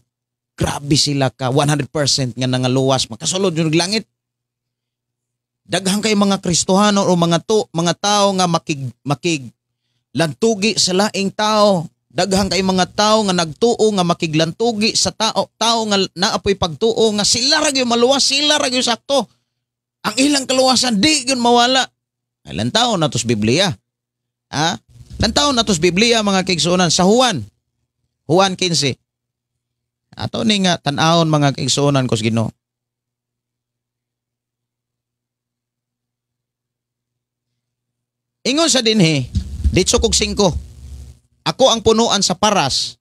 grabe sila ka 100% nga nangaluwas, makasulod yung langit. Daghan kay mga Kristohano o mga tao nga makig lantugi sa laing tao. Daghan kay mga tao nga nagtuo nga makiglantugi sa tao nga naapoy pagtuo nga sila ra gyud maluwas, sila ra gyud sakto. Ang ilang kaluwasan di gyud mawala. Ay, lantaw na tos Biblia. Ha? Lantaw na tos Biblia mga kaigsuonan sa Juan. Juan 15. Ato ni nga tan-awon mga kaigsuonan ko sa Ginoo. Ingon sa dinhi, ditso kog 5. Ako ang punuan sa paras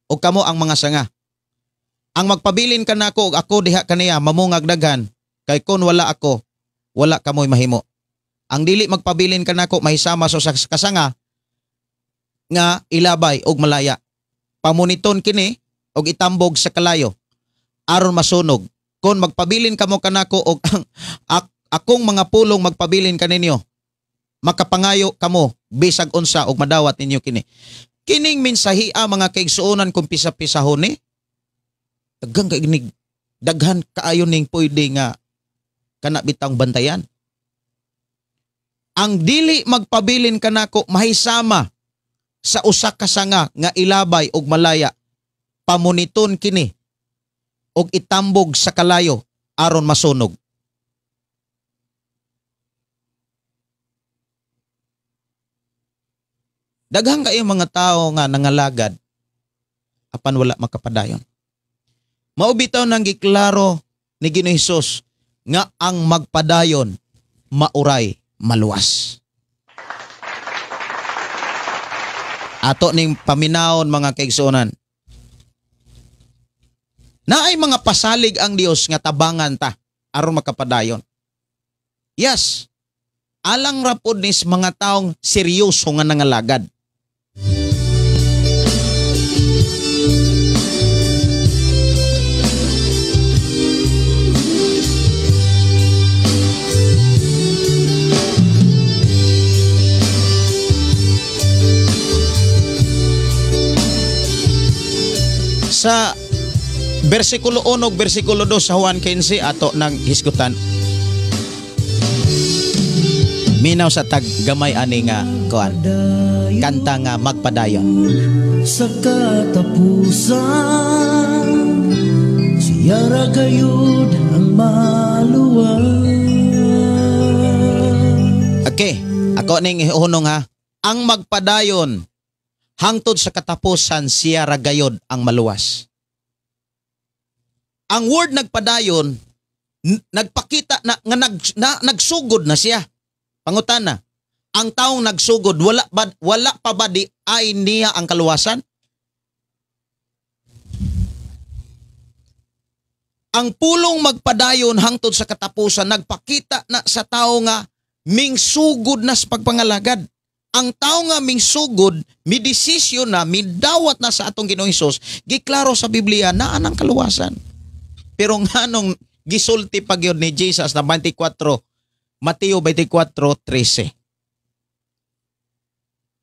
o kamo ang mga sanga. Ang magpabilin kanako og ako diha kaniya mamungag daghan, kay kon wala ako, wala kamoy mahimo. Ang dili magpabilin kanako mahisama sa kasanga nga ilabay og malaya. Pamuniton kini og itambog sa kalayo aron masunog. Kon magpabilin kamo kanako og akong mga pulong magpabilin kaninyo, makapangayo kamo bisag unsa og madawat ninyo kini. Kining mensahia mga kaigsuonan kung pisa-pisahon ni daghan kay daghan kaayo ning pwede nga kana bitang bantayan. Ang dili magpabilin kanako mahisama sa usa ka sanga nga ilabay og malaya, pamuniton kini og itambog sa kalayo aron masunog. Daghang kayo mga tao nga nangalagad apan wala makapadayon. Mao bitaw nang giklaro ni Ginoong Hesus nga ang magpadayon mauray maluwas. Ato ning paminawon mga kaigsuonan. Naay mga pasalig ang Dios nga tabangan ta aron makapadayon. Yes, alang rapod ni mga taong seryoso nga nangalagad. Sa versikulo 1 ug versikulo 2 sa Juan 15 ato nang hisgutan. Minaw sa tag gamay ani nga kuan. Kanta nga magpadayon. Sa katapusan siya ra gayud ang maluwas. Okay, ako ning ihunong ha. Ang magpadayon hangtod sa katapusan siya ra gayod ang maluwas. Ang word nagpadayon nagpakita na nga nagsugod na siya. Pangutana, ang taong nagsugod wala pa ba di ay niya ang kaluwasan? Ang pulong magpadayon hangtod sa katapusan nagpakita na sa tao nga mingsugod na sa pagpangalagad. Ang tao nga mingsugod, midesisyon na, midawat na sa atong Ginoong Hesus, giklaro sa Biblia na anang kaluwasan. Pero nganong gisulti pa gyud ni Jesus na 24, Mateo 24:13.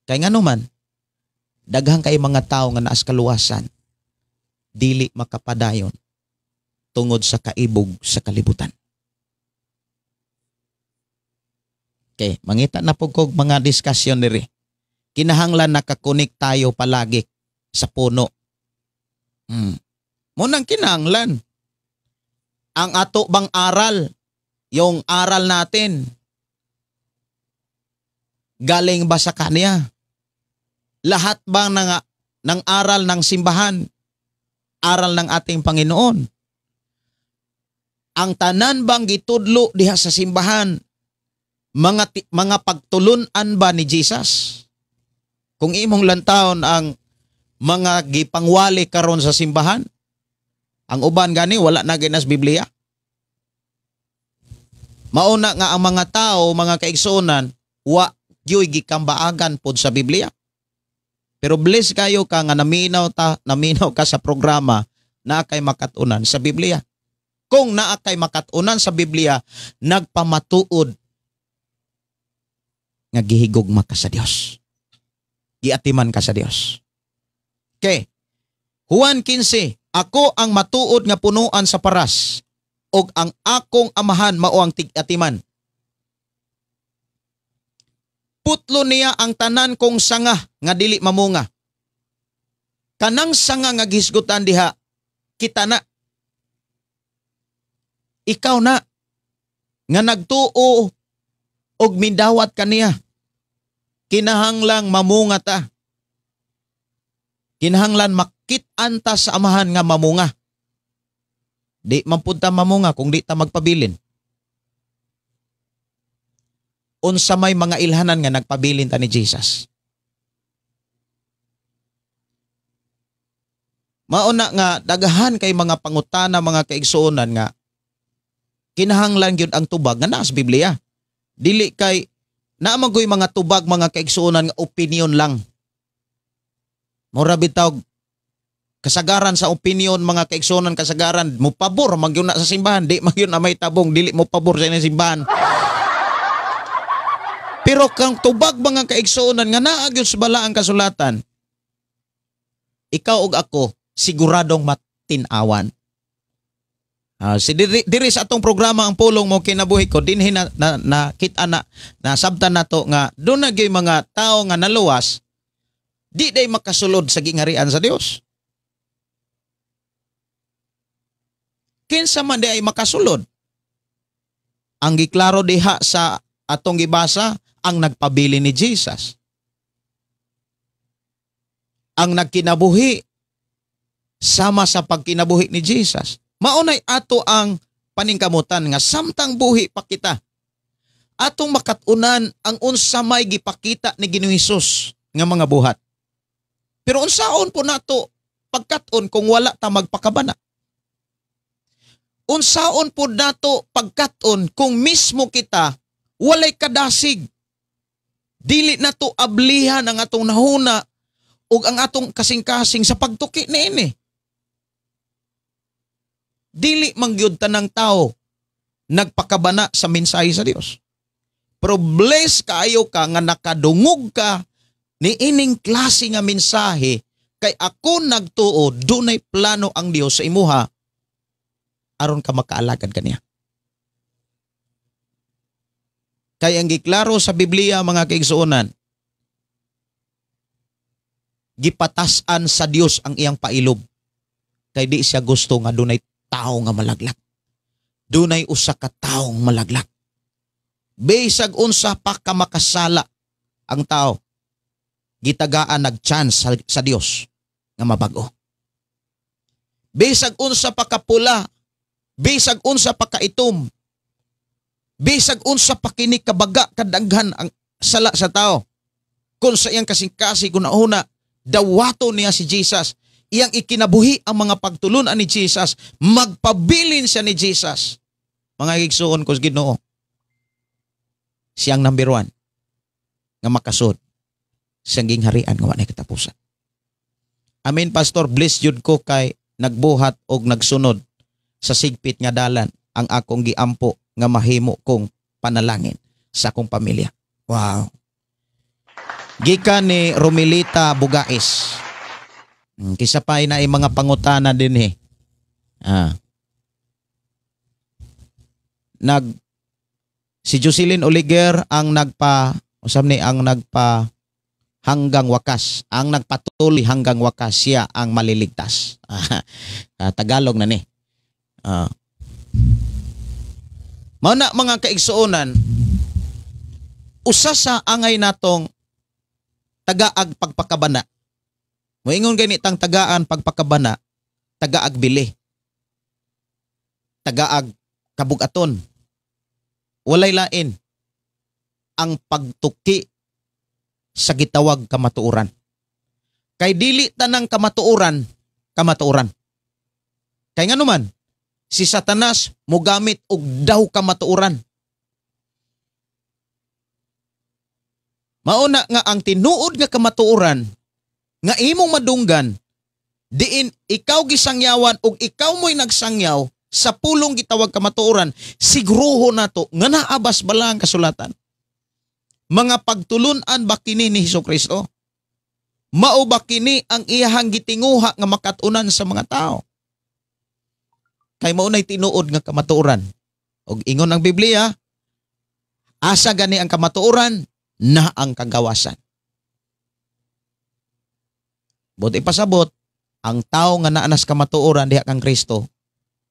Kay ngano man, daghang kay mga tao nga naas kaluwasan, dili makapadayon tungod sa kaibog sa kalibutan. Okay, mangita na po kog mga diskusyon diri. Kinahanglan nakakonek tayo palagi sa puno. Munang kinahanglan. Ang ato bang aral, yung aral natin, galing ba sa kanya? Lahat ba ng aral ng simbahan, aral ng ating Panginoon? Ang tanan bang gitudlo diha sa simbahan, mga pagtulunan ba ni Jesus? Kung imong lantawon ang mga gipangwali karon sa simbahan, ang uban gani wala na ginas Biblia. Mauna nga ang mga tao, mga kaigsuonan, wa gyoy gikambaagan pod sa Biblia. Pero bless kayo ka nga naminaw ka sa programa naa kay makat-unan sa Biblia. Kung naa kay makat-unan sa Biblia, nagpamatuod nga gihigugma ka sa Dios. Giatiman ka sa Dios. Okay. Juan 15, ako ang matuod nga punuan sa paras ug ang akong amahan mao ang tig-atiman. Putlo niya ang tanan kong sanga nga dili mamunga. Kanang sanga nga gihisgutan diha, kita na. Ikaw na nga nagtuo og mindawat kaniya. Kinahanglang mamunga ta. Kinahanglan makit-an ta sa amahan nga mamunga. Di man pud ta mamunga kung di ta magpabilin. Unsa may mga ilhanan nga nagpabilin ta ni Jesus. Mauna nga daghan kay mga pangutana, mga kaigsuonan nga kinahanglan gyud ang tubag nga naa sa Biblia. Dili kay naa man goy mga tubag, mga kaigsuonan, nga opinion lang. Mura bitaw kasagaran sa opinion, mga kaigsuonan, kasagaran mo pabor man gyud na sa simbahan, di man gyud na may tabong dili mo pabor sa inyong simbahan. Pero kang tubag, mga kaigsuonan, nga naa gyud sa balaang kasulatan, ikaw ug ako siguradong matin-awan. Si diri sa atong programa Ang Pulong Mo Kinabuhi Ko, dinhi na, na, nakita na nasabtan nato nga doon na gyud mga tao nga naluwas di day makasulod sa gingharian sa Dios. Kinsa man di ay makasulod? Ang giklaro diha sa atong gibasa, ang nagpabili ni Jesus. Ang nagkinabuhi sama sa pagkinabuhi ni Jesus. Maunay ato ang paningkamutan nga samtang buhi pa kita, atong makat-unan ang unsa may gipakita ni Ginoong Hesus nga mga buhat. Pero unsaon po nato pagkat-on kung wala ta magpakabana? Unsaon po nato pagkat-on kung mismo kita walay kadasig? Dili nato ablihan ang atong nahuna ug ang atong kasing-kasing sa pagtuki niini. Dili mangyud tanang tao nagpakabana sa mensahe sa Dios. Pero bless kaayo ka nga nakadungog ka ni ining klase nga mensahe, kay ako nagtuo dunay plano ang Dios sa imuha aron ka makaalagad kaniya. Kay ang giklaro sa Biblia, mga kaigsuonan, gipatas-an sa Dios ang iyang pailob. Kay di siya gusto nga dunay tao nga malaglag. Dunay usa ka taong malaglag. Bisag unsa pa ka makasala ang tao, gitagaan nag-chance sa Dios nga mabag-o. Bisag unsa pa kapula, bisag unsa pa kaitom, bisag unsa pa kini kabaga kadaghan ang sala sa tao, kung sa iyang kasing-kasing una-una dawato niya si Jesus, iyang ikinabuhi ang mga pagtulunan ni Jesus, magpabilin siya ni Jesus. Mga igsuon ko sa Ginoo, siyang number one nga makasud siyang gingharian nga walay katapusan. Amen, Pastor, bless jud ko kay nagbuhat og nagsunod sa sigpit nga dalan ang akong giampo nga mahimo kong panalangin sa akong pamilya. Wow. Gikan ni Romilita Bugais. Kisa pa na ay mga pangutana din eh. Si Jocelyn Oliger ang nagpa usab ni ang nagpa hanggang wakas, ang nagpatuloy hanggang wakas, siya ang maliligtas. Tagalog na ni. Mao na, mga kaigsuonan, usa sa angay natong tagaag pagpakabana. Moingon gani tang tagaan pagpakabana, tagaag bili, tagaag kabugaton. Walay lain ang pagtuki sa gitawag kamatuoran. Kay dili tanang kamatuoran, kamatuoran. Kay nganuman, si Satanas mogamit og daw kamatuoran. Mauna nga ang tinuod nga kamatuoran nga imong madunggan diin ikaw gisangyawan ug ikaw mo'y nagsangyaw sa pulong gitawag kamatuoran, siguruho nato nga naabas bala ang kasulatan. Mga pagtulun-an ba kini ni Hesus Kristo? Mao ba kini ang iyahang gitinguha nga makat-unan sa mga tao? Kay mao nay tinuod nga kamatuoran. Ug ingon ang Biblia, asa gani ang kamatuoran na ang kagawasan. Buti pasabot, ang tao nga naanas kamatuoran diha kang Kristo,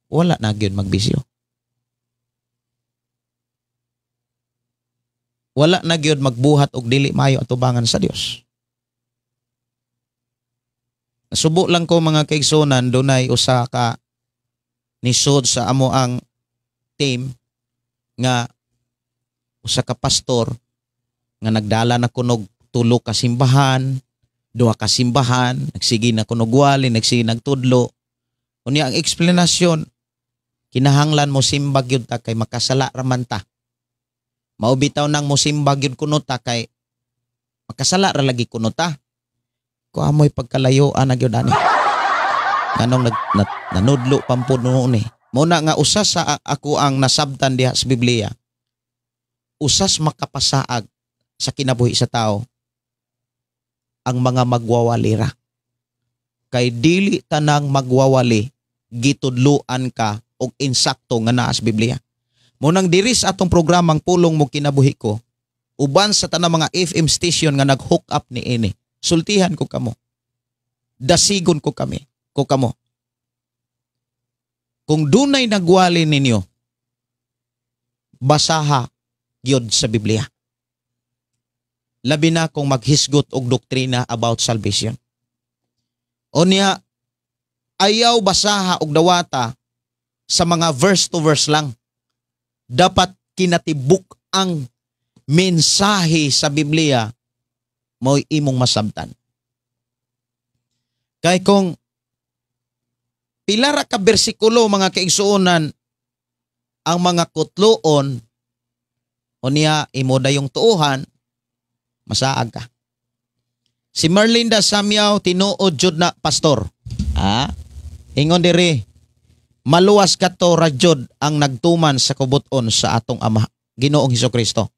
wala na gyud magbisyo. Wala na gyud magbuhat og dili maayo atubangan sa Dios. Nasubo lang ko mga kaigsunan, dunay usa ka nisod sa amo ang team nga usa ka pastor nga nagdala na kunog tulo ka simbahan, duha ka simbahan, nagsige na kunog wali, nagsige nagtudlo. Unya ang eksplanasyon, kinahanglan mo simbag yun ta kay makasala raman ta. Mao bitaw nang mo simbag yun kuno ta kay makasala ra lagi kuno ta. Ko amoy pagkalayoan na gyud ani. Nganong nanudlo pampud noon eh. Muna nga usas sa ako ang nasabtan diha sa Biblia. Usas makapasaag sa kinabuhi sa tao ang mga magwawalira. Kay dili tanang magwawali gitudluan ka og insakto nga naa sa Biblia. Munang diri sa atong programang Pulong Mo Kinabuhi Ko, uban sa tanang mga FM station nga nag-hook up ni ini, sultihan ko kamo. Dasigon ko kami, ko kamo. Kung dunay nagwali ninyo, basaha gyud sa Biblia. Labi na kung maghisgot og doktrina about salvation. Unya, ayaw basaha og dawata sa mga verse to verse lang. Dapat kinatibuk ang mensahe sa Biblia mo'y imong masabtan. Kay kung pila ra ka bersikulo mga kaigsuonan ang mga kutloon, unya imo dayong tuohan, masaag ka. Si Merlinda Samyaw, tinuod jud na pastor. Ah, ingon diri, maluwas kato ra jud ang nagtuman sa kubuton sa atong Ama, Ginoong Hesukristo.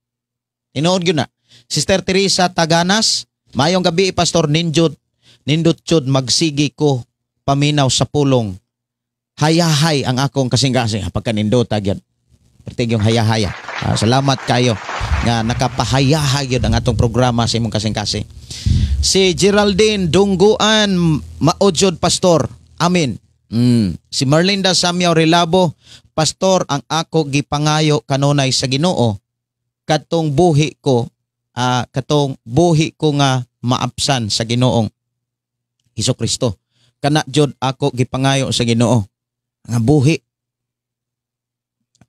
Tinuod gyud na. Sister Teresa Taganas, mayong gabi pastor, nindot jud magsigi ko paminaw sa pulong. Hayahay ang akong kasing-kasing. Pagkanindota gyud. Pertig yung hayahaya. Salamat kayo nga nakapahayahay gyud ang atong programa sa imong kasing-kasing. Si Geraldine Dungguan, maojod pastor. Amen. Si Merlinda Samyaw Relabo, pastor, ang ako gipangayo kanunay sa Ginoo katong buhi ko, katong buhi ko nga maapsan sa Ginoong Hesukristo. Kana jud ako gipangayo sa Ginoo nga buhi.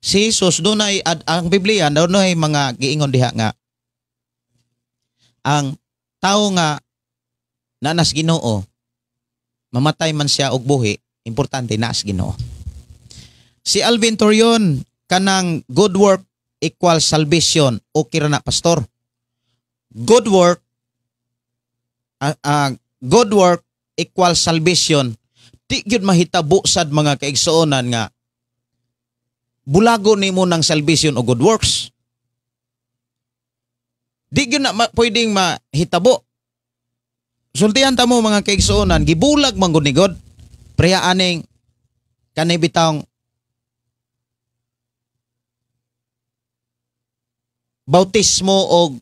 Si Jesus dunay ang Biblia dunay mga giingon diha nga ang tao nga nanas Ginoo mamatay man siya og buhi, importante naas Ginoo. Si Alvin Torion, kanang good work equal salvation, okay ra na pastor. Good work good work equal salvation, di gyud mahitabo sad mga kaigsuonan nga bulago nimo ng salvation o good works. Di gyud na pwedeng mahitabo. Sultihan ta mo mga kaigsuonan, gibulag man gud ni God. Preha aning kani bitawng bautismo og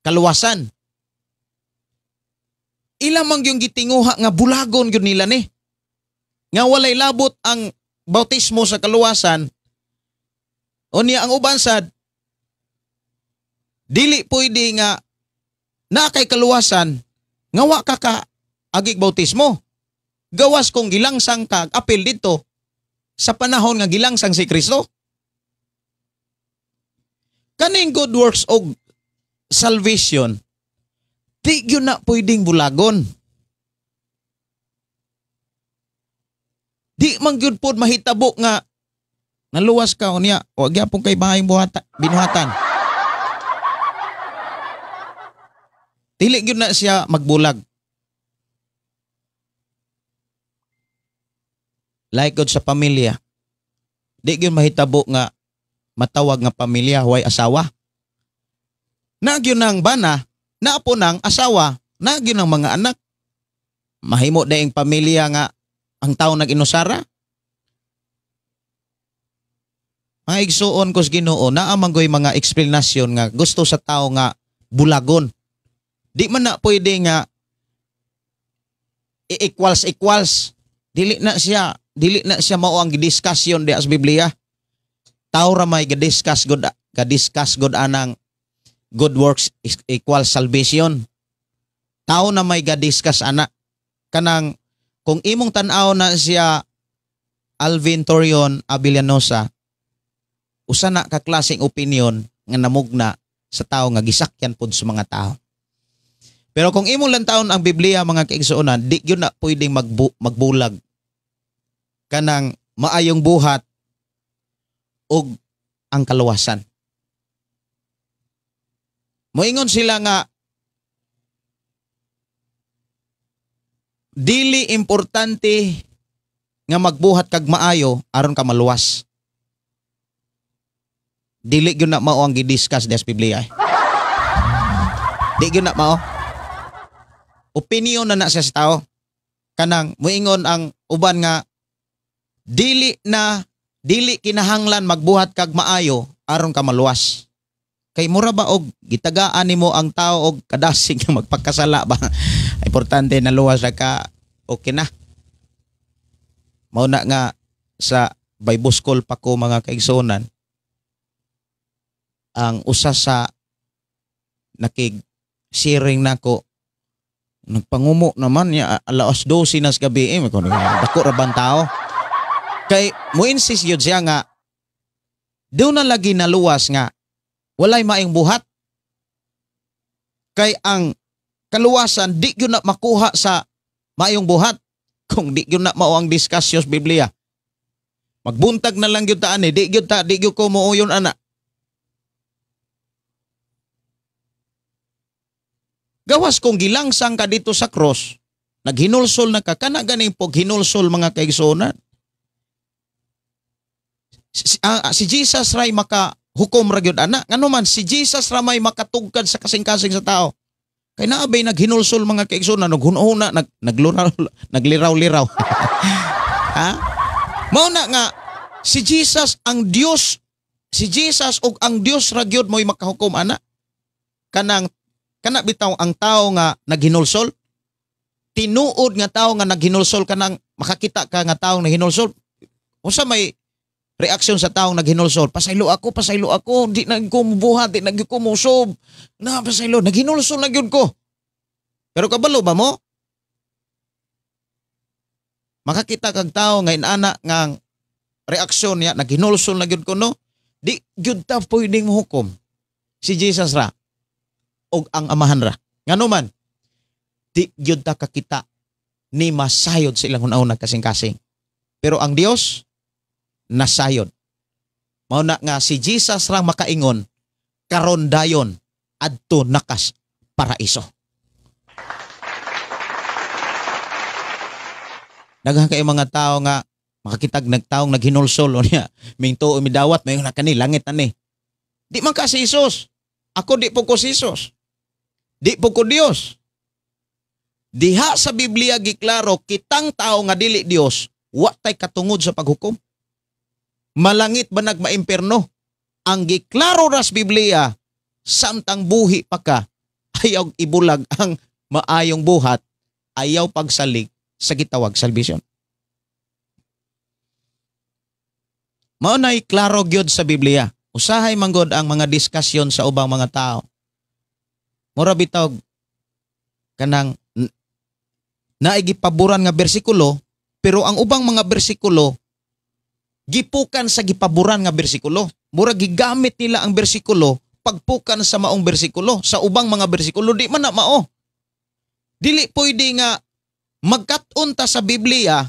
kaluwasan. Ila man gyud gitinguha nga bulagon gyud nila ni. Nga walay labot ang bautismo sa kaluwasan. Unya ang uban sad dili pwede nga naa kay kaluwasan nga wa ka ka agig bautismo. Gawas kung gilangsang ka apil dito sa panahon nga gilangsang si Kristo. Kaning good works og salvation di gyud na pwedeng bulagon. Di man gyud pod mahitabo nga naluwas ka unya wa gyapon kay bahay binuhatan. Dili gyud na siya magbulag. Like God sa pamilya. Di gyud mahitabo nga matawag nga pamilya way asawa. Na gyud nang bana, naa po nang asawa, na gyud nang mga anak. Mahimo daing pamilya nga ang tao nag-inusara. Mga igsuon ko sa Ginoo, naa man goy mga eksplanasyon nga gusto sa tao nga bulagon. Di man na pwede nga i-equals equals. Dili na siya mao ang gidiskusyon di as Biblia. Tao ra may gadiscuss god anang good works equals salvation. Tao na may gadiscuss ana kanang kung imong tan-aw na siya Alvin Torion Abellanosa, usa na ka klaseng opinion nga namugna sa tao nga gisakyan pod sa mga tao. Pero kung imong lantaon ang Biblia mga kaigsuonan, di gyud na pwedeng magbulag kanang maayong buhat og ang kaluwasan. Moingon sila nga dili importante nga magbuhat kag maayo aron ka maluwas. Dili gyud na mao ang gidiscuss des Biblia. Di gyud na mao. Opinion na na siya sa tao. Kanang moingon ang uban nga dili kinahanglan magbuhat kag maayo aron ka maluwas. Kay mura ba og gitagaan nimo ang tao og kadasig nga magpakasala ba? Importante na luwas ra ka, okay na. Mao na nga sa Bible school pa ko mga kaigsuonan, ang usa sa nakig-sharing nako, nagpangumo naman niya alas 12 na sa gabi, dako ra bang tao? Kay mo insist yun siya nga doon na lagi naluwas nga walay maing buhat. Kay ang kaluwasan di yun na makuha sa maayong buhat kung di yun na mao ang discussion sa Biblia. Magbuntag na lang yun taan eh, di yun ko muuyon ana. Gawas kung gilangsang ka dito sa cross, naghinulsol na ka, kana ganing pog hinulsol mga kaigsuonan. Si Jesus ray maka hukom ra gyud ana. Ngano man si Jesus ra may makatugkad sa kasing-kasing sa tao. Kay naabay naghinulsol mga kaigsuonan, naghunhuna, nagliraw-liraw. Ha? Mao na nga si Jesus ang Dios, si Jesus ug ang Dios ra gyud mo'y makahukom ana. Kanang kana bitaw ang tao nga naghinulsol, tinuod nga tao nga naghinulsol, kanang makakita ka nga taong naghinulsol, unsa may reaksyon sa taong naghinulsol? Pasaylo ako, di na ko mubuhat, di na ko musob, na pasaylo, naghinulsol na gyud ko. Pero kabalo ba mo? Makakita kag tao nga inana nga reaksyon niya, naghinulsol na gyud ko, no? Di gyud ta pwedeng mohukom. Si Jesus ra og ang amahan ra. Ngano man, di gyud ta kakita ni masayod sa ilang una-una kasing-kasing. Pero ang Dios nasayod. Mao na nga si Jesus rang makaingon, karon dayon adto nakas paraiso. Daghan kay mga tao nga makakitag nagtaong naghinulsol o niya, mingto umidawat mayon na kani langit ani. Di man ka si Jesus. Ako di po ko si Jesus. Di po ko Dios. Diha sa Biblia giklaro kitang tao nga dili Dios, wa tay katungod sa paghukom. Malangit ba nagmaimperno? Ang giklaro ras Biblia, samtang buhi pa ka, ayaw ibulag ang maayong buhat, ayaw pagsalig sa gitawag salvation. Mao nay klaro gyud sa Biblia. Usahay manggod ang mga diskusyon sa ubang mga tao. Mura bitaw kanang naigipaboran nga bersikulo, pero ang ubang mga bersikulo gipukan sa gipaboran nga bersikulo. Mura gigamit nila ang bersikulo pagpukan sa maong bersikulo, sa ubang mga bersikulo di man na mao. Dili pwede nga magkat-on ta sa Biblia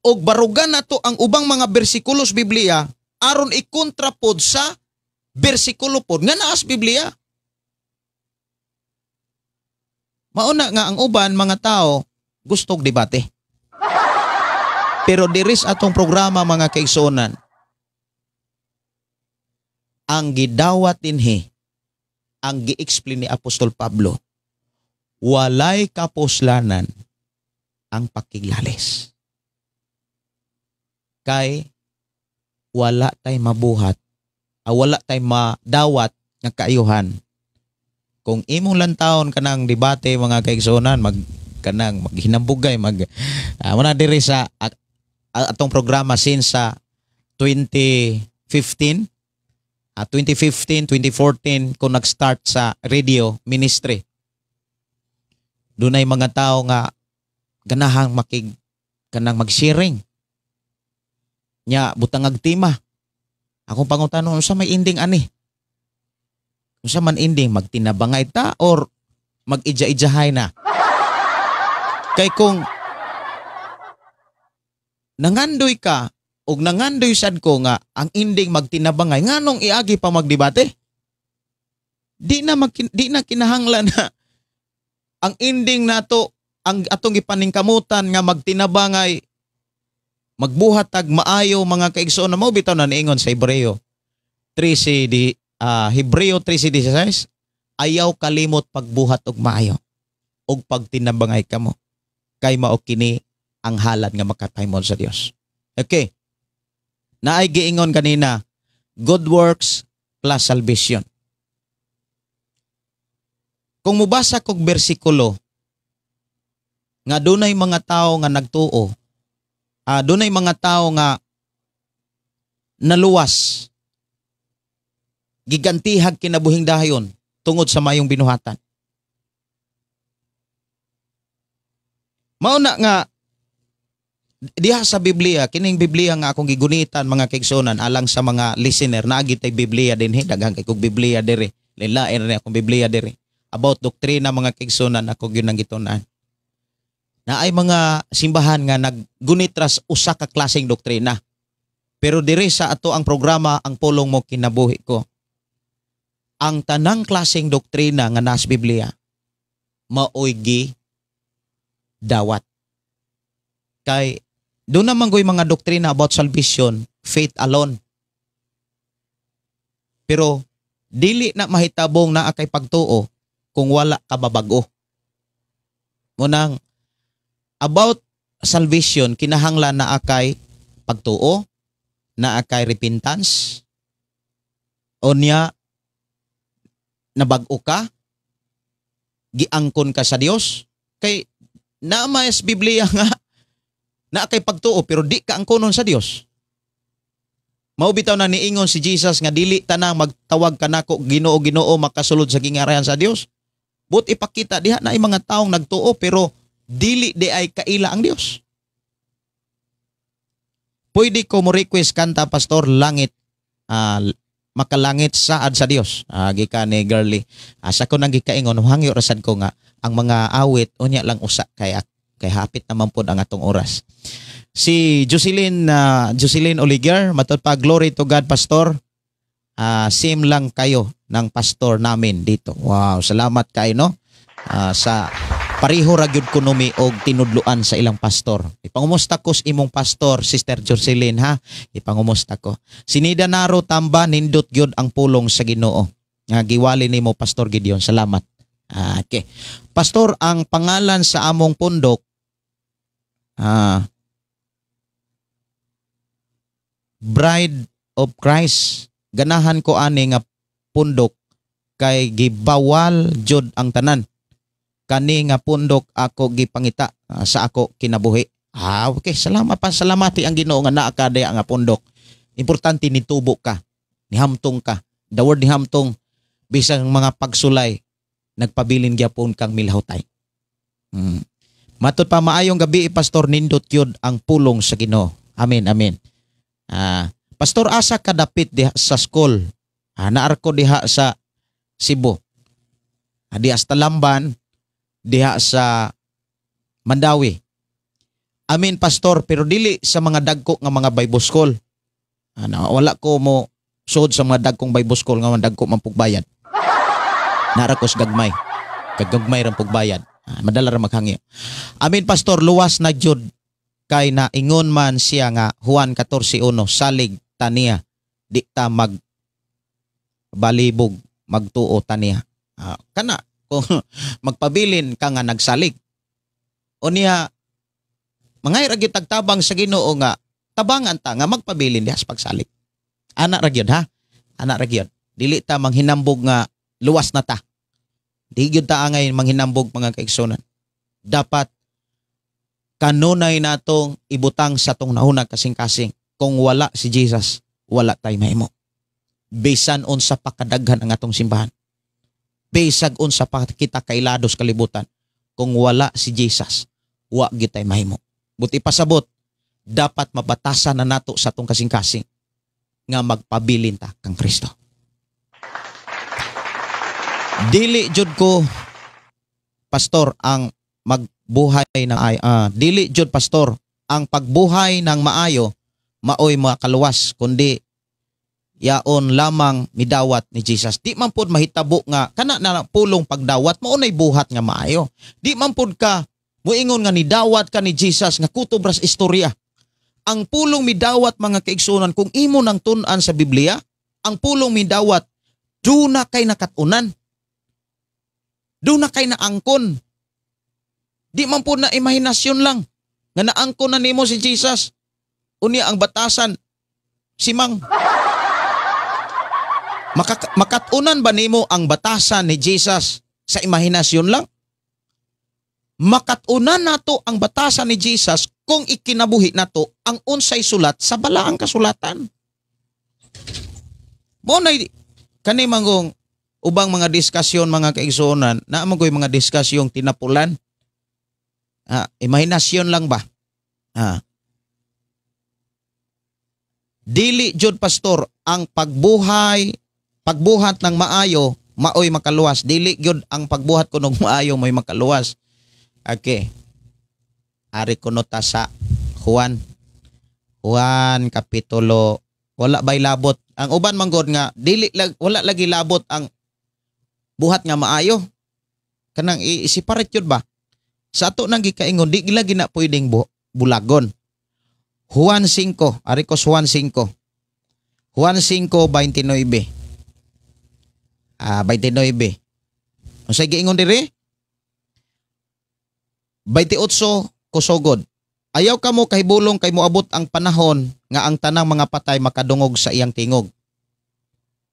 og barugan nato ang ubang mga bersikulo sa Biblia aron ikontra pod sa bersikulo pod nga naa sa Biblia. Mauna nga ang uban mga tao gustog debate. Pero diri sa atong programa, mga kaigsuonan, ang gidawat dinhi, ang gi-explain ni Apostol Pablo, walay kapuslanan ang pakiglalis. Kay wala tay mabuhat, wala tay madawat nga kaayuhan. Kung imong lantawon kanang debate, mga kaigsuonan, mag kanang maghinambugay mag muna diri sa atong programa since sa 2015, 2015, 2014 kung nag-start sa radio ministry, dunay mga tao nga ganahang makig kanang mag-sharing nya butangag tema. Akong pangutana, unsa may ending ani? Unsa man ending, magtinabangay ta or mag-ija-ijahay na? Kay kung nangandoy ka og nangandoy sad ko nga ang ending magtinabangay, nganong iagi pa magdebate? Di na kinahanglan na ang ending nato, ang atong gipaningkamutan nga magtinabangay, magbuhat tag maayo, mga kaigsoon, na mao bitaw na niingon sa Hebreo 13 di Hebreo 13:16, ayaw kalimot pagbuhat og maayo og pagtinabangay kamo, kay mao kini ang halad nga makataymo sa Dios. Okay. Naay giingon kanina, good works plus salvation. Kung mubasa kog bersikulo nga dunay mga tao nga nagtuo, dunay mga tao nga naluwas, gigantihag kinabuhing dahayon tungod sa mayong binuhatan. Mao na nga diha sa Biblia, kining Biblia nga akong gigunitan, mga kaigsuonan, alang sa mga listener, naagi tay Biblia dinhi, daghan kay kog Biblia diri. Lain rin akong Biblia diri. About doktrina, mga kaigsuonan, ako gyud ang gitun-an. Naay mga simbahan nga naggunit ras usa ka klaseng doktrina. Pero diri sa ato ang programa, Ang Pulong Mo Kinabuhi Ko, ang tanang klaseng doktrina nga nas Biblia maoy gi dawat. Kay doon naman goy mga doktrina about salvation, faith alone. Pero dili na mahitabong naa kay pagtuo kung wala ka mabago. Munang about salvation, kinahanglan naa kay pagtuo, naa kay repentance, unya nabag-o ka, giangkon ka sa Dios. Kay naa may Biblia nga naa kay pagtuo pero di ka angkonon sa Dios. Mao bitaw na niingon si Jesus nga dili tanang magtawag kanako Ginoo, Ginoo makasulod sa gingarayan sa Dios. But ipakita diha na ay mga taong nagtuo pero dili di ay kaila ang Dios. Pwede ko mo request kanta, Pastor, Langit, Makalangit Saad sa Dios. Gikan ni Girly. Sa ko nang gikaingon, hangyo rasad ko nga ang mga awit unya lang usa kay kay hapit naman pod ang atong oras. Si Jocelyn, Jocelyn Oliger, matod pa, "Glory to God, Pastor. Same lang kayo ng pastor namin dito." Wow, salamat kayo, no? Sa pareho ra gyud kuno mi og tinudluan sa ilang pastor. Ipangumusta ko sa imong pastor, Sister Jocelyn, ha. Ipangumusta ko. Sinida Naro Tamba, "Nindot gyud ang pulong sa Ginoo nga giwali nimo, Pastor Gideon." Salamat. Okay. "Pastor, ang pangalan sa among pundok Bride of Christ. Ganahan ko ani nga pundok kay gibawal jud ang tanan. Kani nga pundok ako gipangita sa ako kinabuhi." Okay, salamat pa, salamati ang Ginoo nga naa ka diha nga pundok. Importante nitubo ka, nihamtong ka. The word nihamtong, bisan mga pagsulay, nagpabilin gyapon kang milahutay. Matod pa, "Maayong gabi, Pastor, nindot yun ang pulong sa Ginoo." Amen, amen. "Pastor, asa ka dapit diha sa school?" Naar ko diha sa Cebu. Diha sa Talamban, diha sa Mandaue. Amen, Pastor, pero dili sa mga dagko nga mga Bible school. Wala ko mo sud sa mga dagkong Bible school nga mga dagko man pugbayad. Nara ko sa gagmay. Kagagmay ra pugbayad. Madala ra maghangyo. "Amen, Pastor, luwas na jud Kay naingon man siya nga Juan 14:1, salig taniya, di ta mag balibog magtuo taniya. Kana kung magpabilin ka nga nagsalig. O niya mangay ra gyud tagtabang sa Ginoo nga tabangan ta nga magpabilin diha sa pagsalig. Ana ra gyud ha. Ana ra gyud. Dili ta manghinambog nga luwas na ta. Di gyud ta angay manghinambog, mga kaigsunan. Dapat kanunay natong ibutang sa tong naunang kasing-kasing. Kung wala si Jesus, wala tay mahimo. Bisan unsa pa kadaghan ang atong simbahan. Bisag unsa pa kita kailados kalibutan. Kung wala si Jesus, wa gyud tay mahimo. Buti pasabot, dapat mabatasan na nato sa atong kasing-kasing nga magpabilin ta kang Kristo. Dili jud ko, pastor, ang magbuhay ng ay dili jud, pastor, ang pagbuhay ng maayo maoy makaluwas, kundi yaon lamang midawat ni Jesus. Di man pud mahitabo nga kana na pulong pagdawat mao nay buhat nga maayo. Di man pud ka muingon nga nidawat ka ni Jesus nga kutob ras istorya. Ang pulong midawat, mga kaigsunan, kung imo nang tun-an sa Biblia, ang pulong midawat duna kay nakatunan. Duna kay naangkon. Di man po na imahinasyon lang nga naangkon na nimo si Jesus. Unya ang batasan simang. Makatunan ba nimo ang batasan ni Jesus sa imahinasyon lang? Makatunan nato ang batasan ni Jesus kung ikinabuhi nato ang unsay sulat sa balaang kasulatan. Mo na kani manggong ubang mga diskusyon, mga kaigsuonan, naa man koy mga diskusyong tinapulan. Imahinasyon lang ba? Dili jud, pastor, ang pagbuhat ng maayo maoy makaluwas. Dili gyud ang pagbuhat ko ng maayo mo'y makaluwas. Okay. Ari kuno ta sa Juan. Juan kapitulo, wala bay labot ang uban man gud nga dili wala lagi labot ang buhat nga maayo. Kanang i-separate yun ba? Sa ato nang gikaingon, di lagi na pwedeng bulagon. Juan 5, ari ko Juan 5. Juan 5:29. 29. Unsay giingon diri? 28 kusogod. Ayaw kamo kahibulong kay moabot ang panahon nga ang tanang mga patay makadungog sa iyang tingog.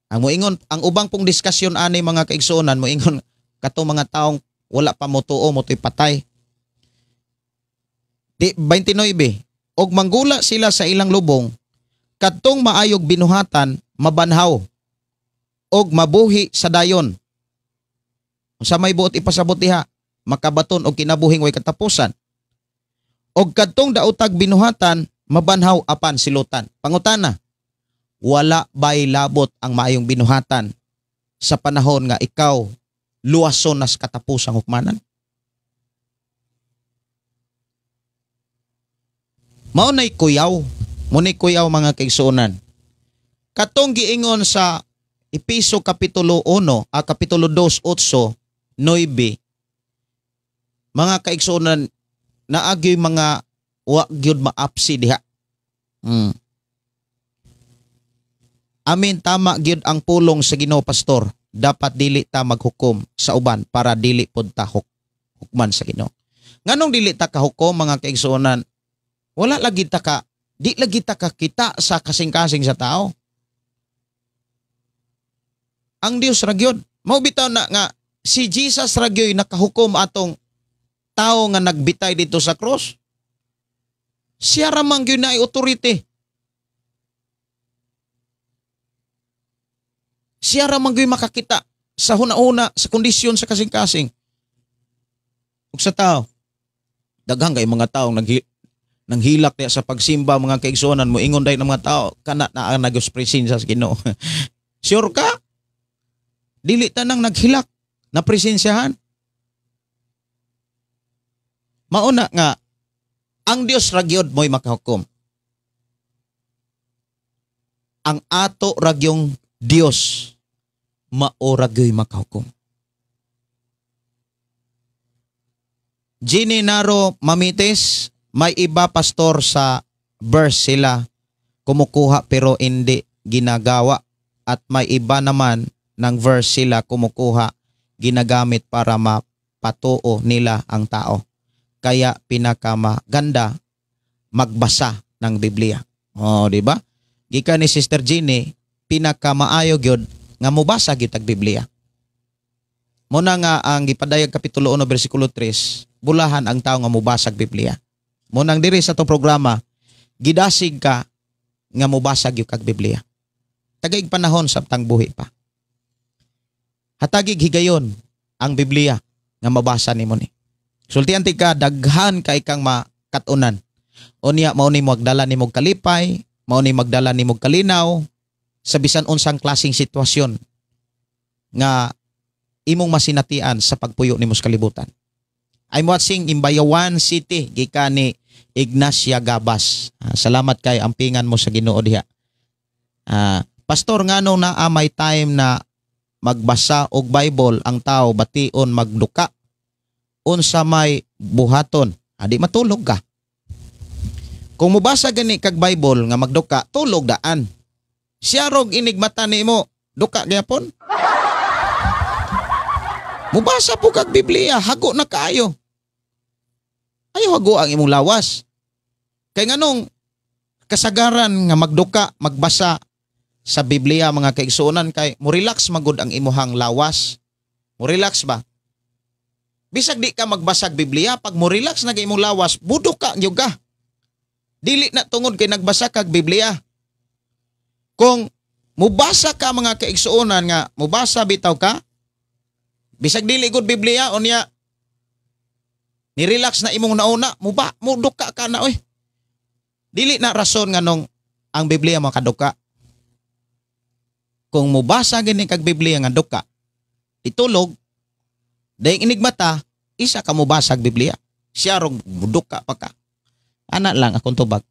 Ang moingon, ang ubang pong diskusyon ani, mga kaigsuonan, moingon katong mga taong wala pa motuo motoy patay. Di 29, og manggula sila sa ilang lubong, kadtong maayog binuhatan mabanhaw og mabuhi sa dayon. Sa may buot ipasabot diha, makabaton og kinabuhing way katapusan. Og kadtong daotag binuhatan mabanhaw apan silutan. Pangutana, wala bay labot ang maayong binuhatan sa panahon nga ikaw luwason nas katapusang hukmanan? Mao nay kuyaw, mo nay kuyaw, mga kaigsuonan. Katong giingon sa Epeso kapitulo 1, kapitulo 2, 8, 9, mga kaigsuonan, naagyoy mga wa gyud maapsi diha. Amin, tama gyud ang pulong sa Ginoo, pastor. Dapat dili ta maghukom sa uban para dili pod ta hukman sa Ginoo. Nganong dili ta kahukom, mga kaigsuonan? Wala lagi ta ka, di lagi ta kakita sa kasing-kasing sa tao. Ang Dios ra gyud. Mao bitaw na nga si Jesus ra gyud nakahukom atong tao nga nagbitay dito sa cross. Siya ra man gyud naay authority. Siya ra man gyud makakita sa huna-huna, sa kondisyon sa kasing-kasing. Ug sa tao, daghan kay mga tao nanghilak niya sa pagsimba, mga kaigsuonan, mo ingon dahil ng mga tao, kana na ang nag-presensya sa Ginoo. Sure ka? Dili ta nang naghilak na presensyahan. Mauna nga, ang Dios ra gyud mo'y makahukom. Ang ato ragyong Dios mao ra gyud makahukom. Jenny Naro Mamites, May iba, pastor, sa verse sila kumukuha pero hindi ginagawa, at may iba naman ng verse sila kumukuha, ginagamit para mapatuo nila ang tao. Kaya pinakamaganda magbasa ng Biblia. Oh, di ba? Gikan ni Sister Jeannie, pinakamaayo gyud nga mobasa gyud tag Biblia. Muna nga ang gipadayag kapitulo 1 bersikulo 3, bulahan ang tao nga mobasag Biblia. Munang diri sa atong programa, gidasig ka nga mobasa gyud kag Biblia. Tagaig panahon samtang buhi pa. Hatagig higayon ang Biblia nga mabasa nimo ni. Sultian ti ka, daghan kay kang makatunan. Unya mao ni magdala nimo kalipay, mao ni magdala nimo kalinaw sa bisan unsang klaseng sitwasyon nga imong masinatian sa pagpuyo nimo sa kalibutan. I'm watching in Bayawan City, gikan ni Ignacia Gabas. Salamat kay ampingan mo sa Ginoo diha. Pastor, ngano naa may time na magbasa og Bible ang tao bation magduka? Unsa may buhaton? Adi matulog ka. Kung mobasa gani kag Bible nga magduka, tulog daan. Siya rog inigmata nimo, duka gyapon. Mubasa po kag Biblia, hago na kaayo. Ayaw hago ang imong lawas. Kay nganong kasagaran nga magduka, magbasa sa Biblia, mga kaigsuonan, kay mo relax magud ang imuhang lawas. Mo relax ba? Bisag di ka magbasag Biblia, pag mo relax na imong lawas, buduka gyud ka. Dili na tungod kay nagbasa kag Biblia. Kung mubasa ka, mga kaigsuonan, nga mubasa bitaw ka, bisag dili gud Biblia, unya ni-relax na imong nauna, muba muduka ka na oy. Dili na rason nganong ang Biblia makaduka. Kung mubasa gini kag Biblia nga duka, itulog, dayong inigmata, isa ka mubasag Biblia. Siya rong muduka pa ka. Ana lang akong tubag.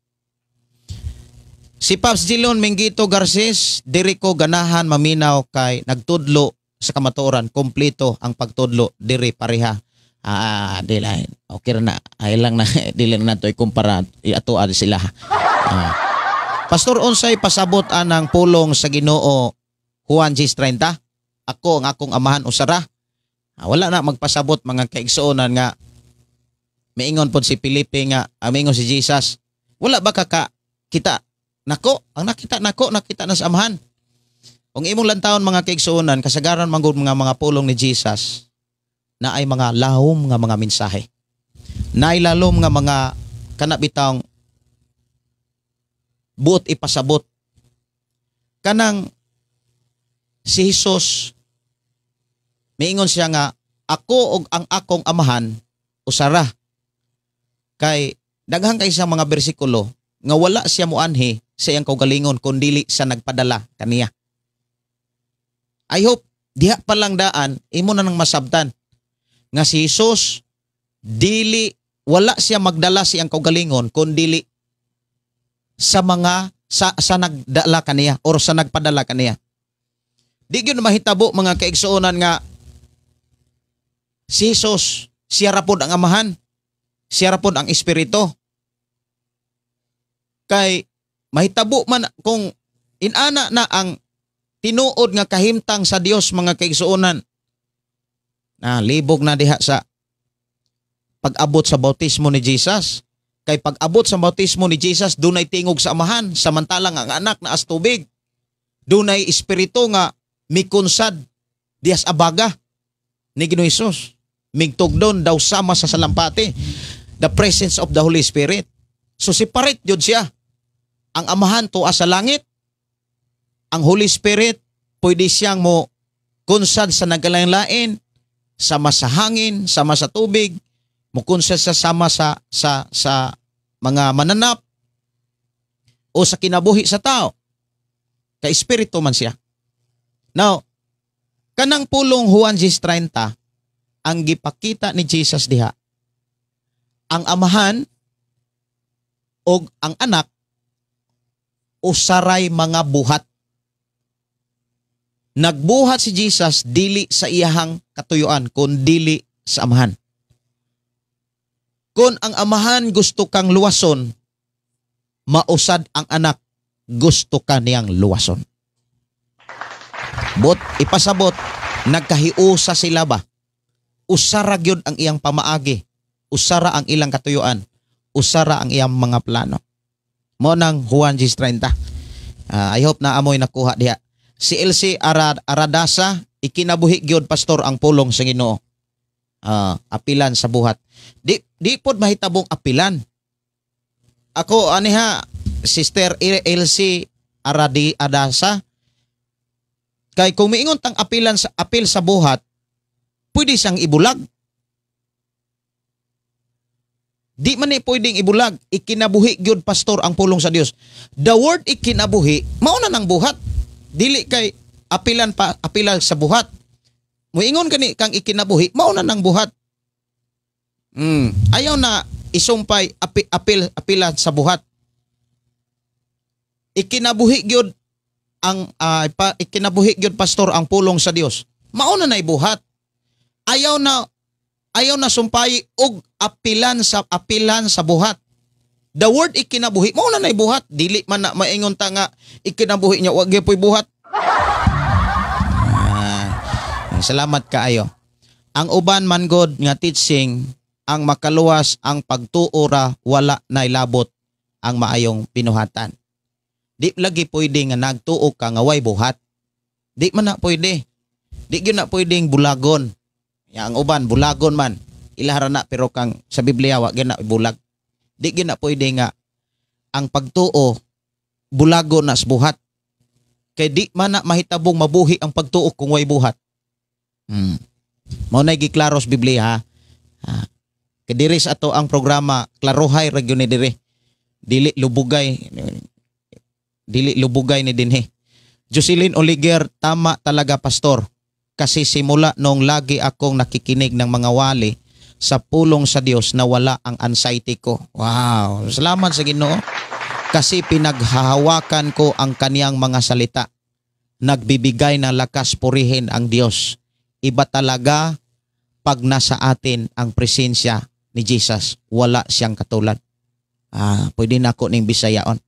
Si Pops Gilon Mingito Garces, diri ko ganahan maminaw kay nagtudlo sa kamatuoran, kompleto ang pagtudlo diri pareha. Di lang. Okay ra na. Ay lang na dili na nato ikumpara ato sila. Pastor, unsay pasabot anang pulong sa Ginoo Juan 10:30? Ako ang akong amahan usara. Wala na magpasabot, mga kaigsuonan, nga miingon pod si Felipe nga miingon si Jesus, wala ba ka kita nako? Ang nakita nako, nakita na sa amahan. Kung imong lantawon, mga kaigsuonan, kasagaran manggod mga pulong ni Jesus na ay mga lahom nga mga mensahe. Nailalom nga mga kana bitawng buot ipasabot. Kanang si Jesus miingon siya nga ako og ang akong amahan usara. Kay daghan kay sa mga bersikulo nga wala siya muanhi sa iyang kaugalingon kun dili sa nagpadala kaniya. I hope diha pa lang daan imo na nang masabtan nga si Jesus dili, wala siya magdala siyang kaugalingon kun dili sa mga sa nagdala kaniya or sa nagpadala kaniya. Di gyud mahitabo, mga kaigsuonan, nga si Jesus siya ra pod ang amahan, siya ra pod ang espiritu. Kay mahitabo man kung inana na ang tinuod nga kahimtang sa Dios, mga kaigsuonan, na libog na diha sa pag-abot sa bautismo ni Jesus. Kay pag-abot sa bautismo ni Jesus, dunay tingog sa amahan, samantalang ang anak naa sa tubig. Dunay espiritu nga mikunsad dias abaga ni Ginoo Hesus. Migtugdon daw sama sa salampati. The presence of the Holy Spirit. So separate yun siya. Ang amahan tuwa sa langit. Ang Holy Spirit, pwede siyang mo kunsad sa nagkalain-lain, sama sa hangin, sama sa tubig, mukunsad sa sama sa mga mananap o sa kinabuhi sa tao. Kay espiritu man siya. Now, kanang pulong Juan 10:30, ang gipakita ni Jesus diha, ang amahan og ang anak usaray mga buhat. Nagbuhat si Jesus dili sa iyahang katuyuan kun dili sa amahan. Kung ang Amahan gusto kang luwason, mausad ang Anak gusto ka niyang luwason. Bot ipasabot, nagkahiusa sila ba? Usara gyud ang iyang pamaagi, usara ang ilang katuyuan, usara ang iyang mga plano. Mo nang Juan 10:30. I hope na amoy nakuha diha. Si LC Aradasa, ikinabuhi gyud, pastor, ang pulong sa Ginoo. Apilan sa buhat. Di pod mahitabong apilan. Ako aniha, Sister LC Aradi Adasa, kay kung miingon tang apilan sa apil sa buhat, pwede siyang ibulag. Di man ni pwedeng ibulag. Ikinabuhi gyud, pastor, ang pulong sa Dios. The word ikinabuhi, mao na nang buhat. Dili kay apilan pa, apilan sa buhat. Muingon kani kang ikinabuhi, mao na nang buhat. Ayaw na isumpay apilan sa buhat. Ikinabuhi gyud ang ikinabuhi gyud, pastor, ang pulong sa Dios. Mao na nay buhat. Ayaw na sumpay og apilan sa buhat. The word ikinabuhi, mao na nay buhat. Dili man na maingon ta nga ikinabuhi niya, wa gyud buhat. Salamat kaayo. Ang uban man god nga teaching, ang makaluwas ang pagtuo ra, wala nay labot ang maayong binuhatan. Di lagi pwede nga nagtuo ka nga way buhat. Di man na pwede. Di gyud na pwedeng bulagon. Ya, ang uban bulagon man. Ilahara na, pero kang sa Biblia wa gyud na bulag. Di gyud na pwede nga ang pagtuo bulagon na sa buhat. Kay di man na mahitabong mabuhi ang pagtuo kung way buhat. Mao na giklaro sa Biblia, ha. Ha. Kay diri sa ato ang programa, klarohay ra gyud ni diri. Dili lubugay. Dili lubugay ni dinhi. Jocelyn Oliger, tama talaga, pastor. Kasi simula nung lagi akong nakikinig ng mga wali sa pulong sa Dios, na wala ang anxiety ko. Wow, salamat sa Ginoo. Kasi pinaghahawakan ko ang kaniyang mga salita. Nagbibigay ng lakas, purihin ang Diyos. Iba talaga pag nasa atin ang presensya ni Jesus. Wala siyang katulad. Pwede na ako ning Bisayaon.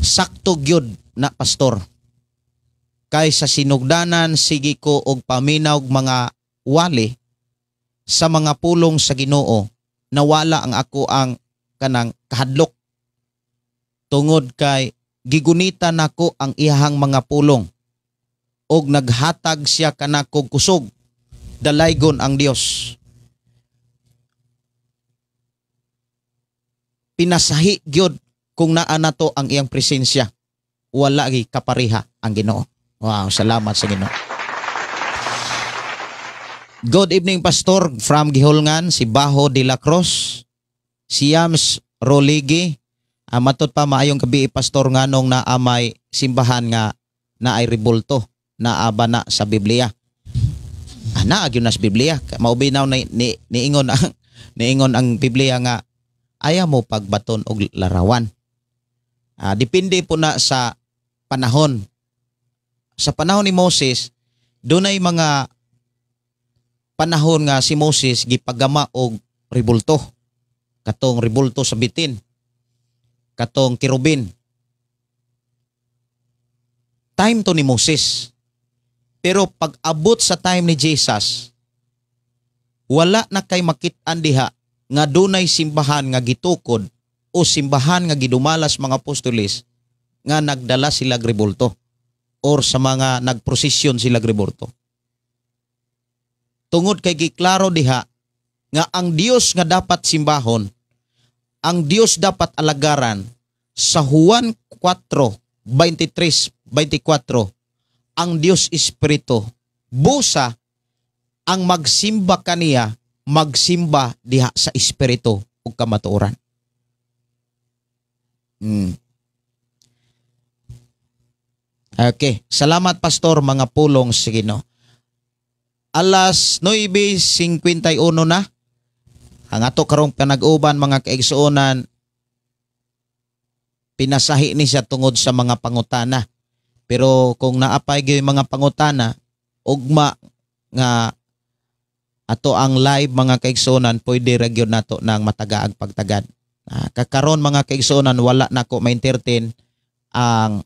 Sakto gyud na, pastor. Kay sa sinugdanan sige ko og paminaw mga wali sa mga pulong sa Ginoo, nawala ang ako ang kanang kahadlok tungod kay gigunita nako ang iyahang mga pulong og naghatag siya kanako kusog. Dalaygon ang Dios. Pinasahi gyud kung naa nato ang iyang presensya. Wala gi kapareha ang Ginoo. Wow, salamat sa Ginoo. Good evening, pastor, from Gihulngan, si Baho de la Cruz, si Yams Roligi. Matud pa, maayong gabi, pastor, nganong naa may simbahan nga naay rebulto, naa ba na sa Biblia? Naa gyud na sa Biblia. Maubinaw na ni, niingon ang Biblia nga ayaw mo pagbaton og larawan. Depende po na sa panahon. Sa panahon ni Moses, dunay mga panahon nga si Moses gipagama og rebulto. Katong rebulto sa bitin. Katong kerubin. Time to ni Moses. Pero pag abot sa time ni Jesus, wala na kay makit-an diha nga dunay simbahan nga gitukod o simbahan nga gidumalas mga apostoles nga nagdala sila rebulto or sa mga nagprosesyon sila rebulto. Tungod kay giklaro diha nga ang Dios nga dapat simbahon, ang Dios dapat alagaran sa Juan 4:23, 24, ang Dios Espiritu. Busa ang magsimba kaniya, magsimba diha sa espiritu ug kamatuoran. Okay, salamat, pastor, mga pulong sa Ginoo. Alas 9:51 na. Ang ato karong panag-uban, mga kaigsuonan, pinasahi ni siya tungod sa mga pangutana. Pero kung naapay gyud mga pangutana, ugma nga Ato ang live mga kaigsuonan pwede ra gyud nato nang matagaag pagtagad. Kakaron mga kaigsuonan wala nako ma-entertain ang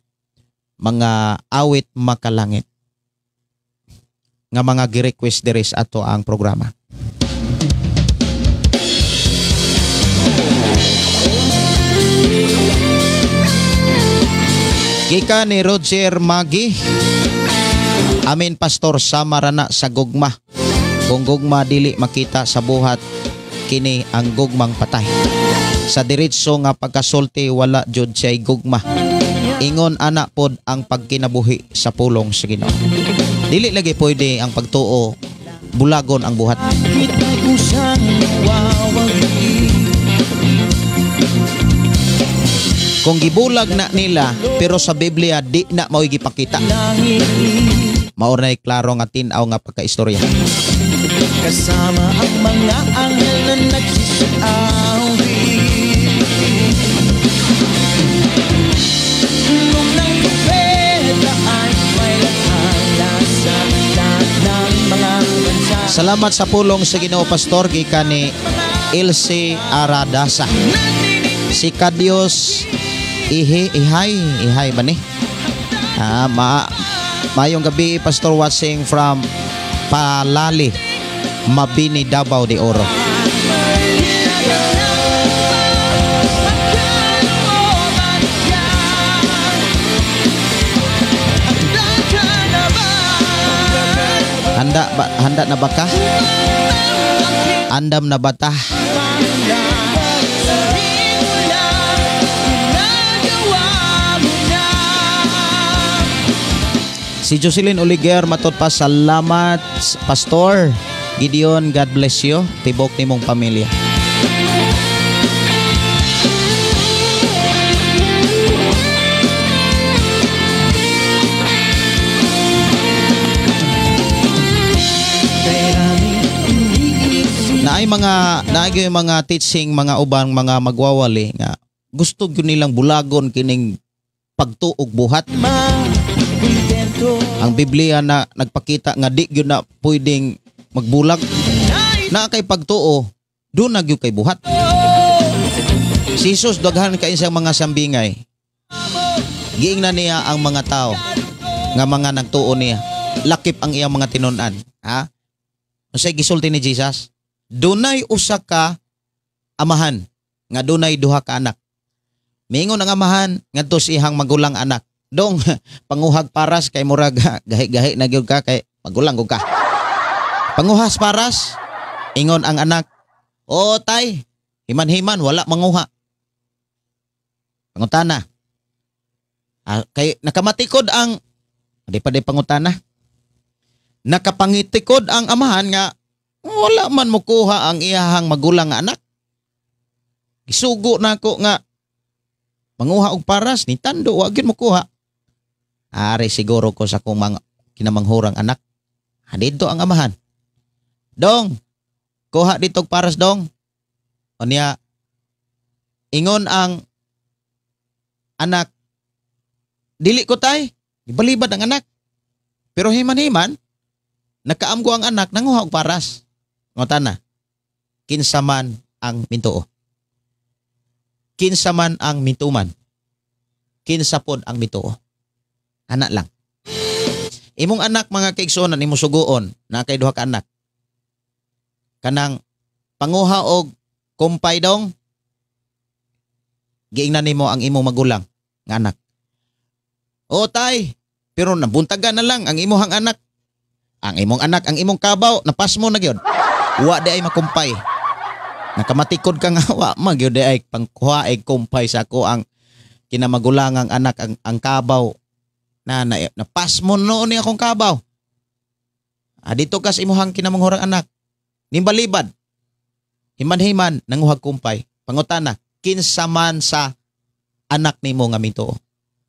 mga awit makalangit nga mga gi-request diri sa ato ang programa. Gikan ni Roger Magi. Amin pastor, sama ra na sa gugma. Kung gugma dili makita sa buhat, kini ang gugmang patay. Sa diretso nga pagkasulti wala jud siya'y gugma. Ingon ana pod ang pagkinabuhi sa pulong sa Ginoo. Dili lagi pwede ang pagtuo bulagon ang buhat. Kung gibulag na nila pero sa Biblia di na mao'y gipakita. Mao na klaro nga tin-aw nga pagkaistorya. Kasama ang mga anghel na nagsisiawit. Nung ng propeta ay may lathala sa lahat ng mga bansa. Salamat sa pulong sa Ginoo Pastor gikan ni Ilse Aradasa. Si Kadios Ihi, ihay, ihay ba ni? Mayong gabi Pastor, watching from Palali, Mabini, Davao de Oro. Handa na ba ka? Andam na ba ta? Si Jocelyn Oliger matod pa, salamat Pastor Gideon, God bless you, tibok nimong pamilya. Naay mga teaching mga ubang mga magwawali nga gusto gyud nilang bulagon kining pagtuog buhat. Ang Biblia na nagpakita nga di gyud na pwedeng magbulag. Na kay pagtuo, do na gyud kay buhat. Si Jesus daghan kay siyang mga sambingay. Giingnan niya ang mga tao nga mga nagtuo niya. Lakip ang iyang mga tinun-an, ha? Unsay gisulti ni Jesus? Dunay usa ka amahan nga dunay duha ka anak. Miingon ang amahan ngadto sa iyang magulang anak. Dong, panguhag paras kay murag gahi-gahi na gyud ka kay magulang gud ka. Panguhas paras, ingon ang anak, "O tay, himan-himan wala manguha." Pangutana. Kay nakamatikod ang di pa di pangutana. Nakapangitikod ang amahan nga wala man mukuha ang iyahang magulang nga anak. Gisugo nako nga manguha og paras ni tando wa gyud mukuha. Ari siguro ko sa akong mga kinamanghurang anak. Dito ang amahan. Dong, kuha dito og paras dong. Unya ingon ang anak, dili ko tay, ibalibad ang anak. Pero himan-himan, nakaamgo ang anak, nanguha og paras. Ngutana, kinsa man ang mintuo, kinsa man ang mintuman, kinsa pod ang mituo. Anak lang. Imong anak mga kaigsuonan, imong suguon, na kay duha ka anak. Kanang panguha og kumpay dong, giingnan nimo ang imong magulang nga anak. O tay, pero nabuntagan na lang ang imuhang anak. Ang imong anak, ang imong kabaw, napasmo na gyud. Wa di ay makumpay. Nakamatikod ka nga, wa man gyud di ay pangkuha ay kumpay sa ako ang kinamagulangang anak, ang kabaw. Na napasmo noon ni akong kabaw. Dito kas imuhang kinamanghurang anak. Nimbalibad. Himan-himan, nanguhag kumpay. Pangutana, kinsa man sa anak nimo nga mituo?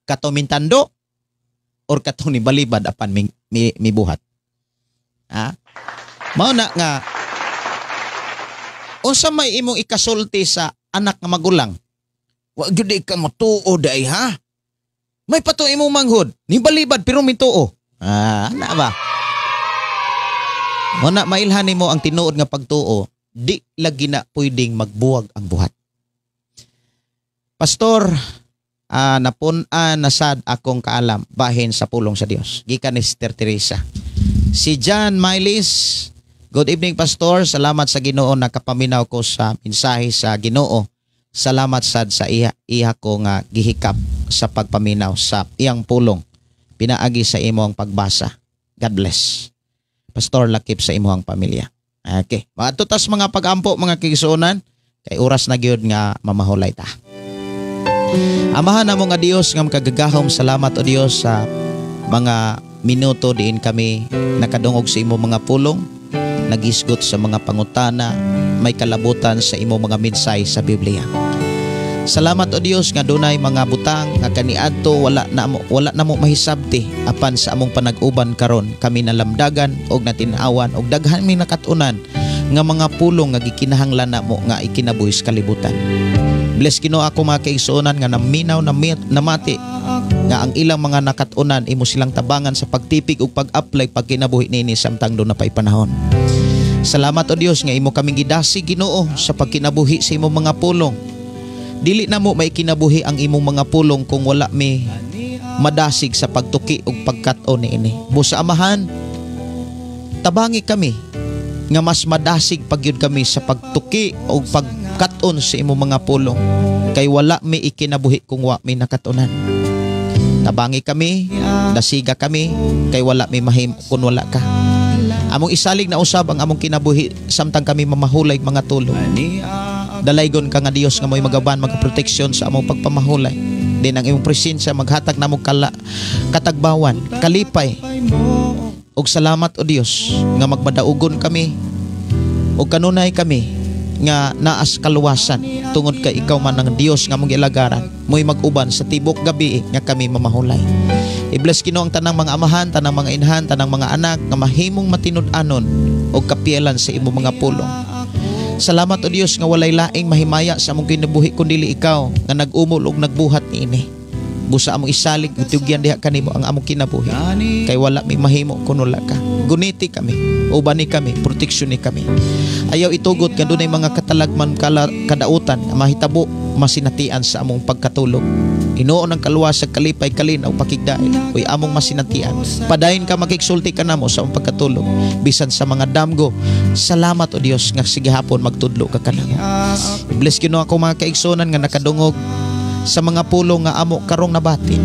Kato mintando or kato ni balibad apan mibuhat? Ha? Mao na nga unsa may imong ikasulti sa anak nga magulang? Wa gyud ka matuo day ha? May pato imong manghod, ni balibad pero mituo. Ah, ana ba? Muna mailhan nimo ang tinuod nga pagtuo, di lagi na pwedeng magbuwag ang buhat. Pastor, napun-an na sad akong kaalam bahin sa pulong sa Dios. Gikan ni Sister Teresa. Si John Miles, "Good evening, Pastor. Salamat sa Ginoo, nakapaminaw ko sa mensahe sa Ginoo. Salamat sad sa iya iya ko nga gihikap sa pagpaminaw sa iyang pulong. Pinaagi sa imong pagbasa. God bless. Pastor, lakip sa imong pamilya." Okay. Maadto tas mga pag-ampo, mga kaigsuonan, kay oras na gyud nga mamahulay ta. Amahan namo nga Dios nga makagagahom, salamat o Dios sa mga minuto diin kami nakadungog sa imong mga pulong, nagisgot sa mga pangutana, may kalabutan sa imong mga mensahe sa Biblia. Salamat o Dios nga dunay mga butang nga kaniadto wala na mo mahisabti, apan sa among panag-uban karon kami nalamdagan og natin-awan og daghan mi nakat-unan nga mga pulong nga gikinahanglan namo nga ikinabuhi sa kalibutan. Bless Ginoo ako mga kaigsuonan nga naminaw, namati nga ang ilang mga nakat-unan imo silang tabangan sa pagtipig ug pag-apply pagkinabuhi nini samtang duna pay panahon. Salamat o Dios nga imo kaming gidasig, Ginoo, sa pagkinabuhi sa imong mga pulong. Dili na mo maikinabuhi ang imong mga pulong kung wala mi madasig sa pagtuki ug pagkat-on niini. Busa Amahan, tabangi kami nga mas madasig pagyud kami sa pagtuki ug pagkat-on sa imong mga pulong kay wala mi ikinabuhi kung wa mi nakatunan. Tabangi kami, dasiga kami kay wala mi mahimo kung wala ka. Among isalig na usab ang among kinabuhi samtang kami mamahulay mga tulog. Dalaygon ka nga Dios nga mo'y magaban, magaproteksyon sa among pagpamahulay. Din ang imong presensya maghatag namo kala katagbawan, kalipay. Ug salamat o Dios nga magmadaugon kami ug kanunay kami nga naas kaluwasan tungod kay ikaw man ang Dios nga among gialagaran, mo'y mag-uban sa tibok gabi nga kami mamahulay. I-bless Ginoo ang tanang mga amahan, tanang mga inahan, tanang mga anak nga mahimong matinud-anon og kapielan sa imong mga pulong. Salamat o Dios nga walay laing mahimaya sa among kinabuhi kun dili ikaw nga nag-umol og nagbuhat niini. Busa among isalig, itugyan diha kanimo ang among kinabuhi. Kay wala mi mahimo kun wala ka. Guniti kami, ubani kami, proteksyon ni kami. Ayaw itugot nga dunay mga katalagman kala, kadautan nga mahitabo masinatian sa among pagkatulog. Hinuon ang kaluwas, kalipay, kalinaw, pakigdain. Uy among masinatian. Padayon ka makigsulti ka namo sa among pagkatulog. Bisan sa mga damgo. Salamat o Dios nga sige hapon magtudlo ka kanamo. Bless Ginoo ako mga kaigsunan nga nakadungog sa mga pulong nga amo karong nabati.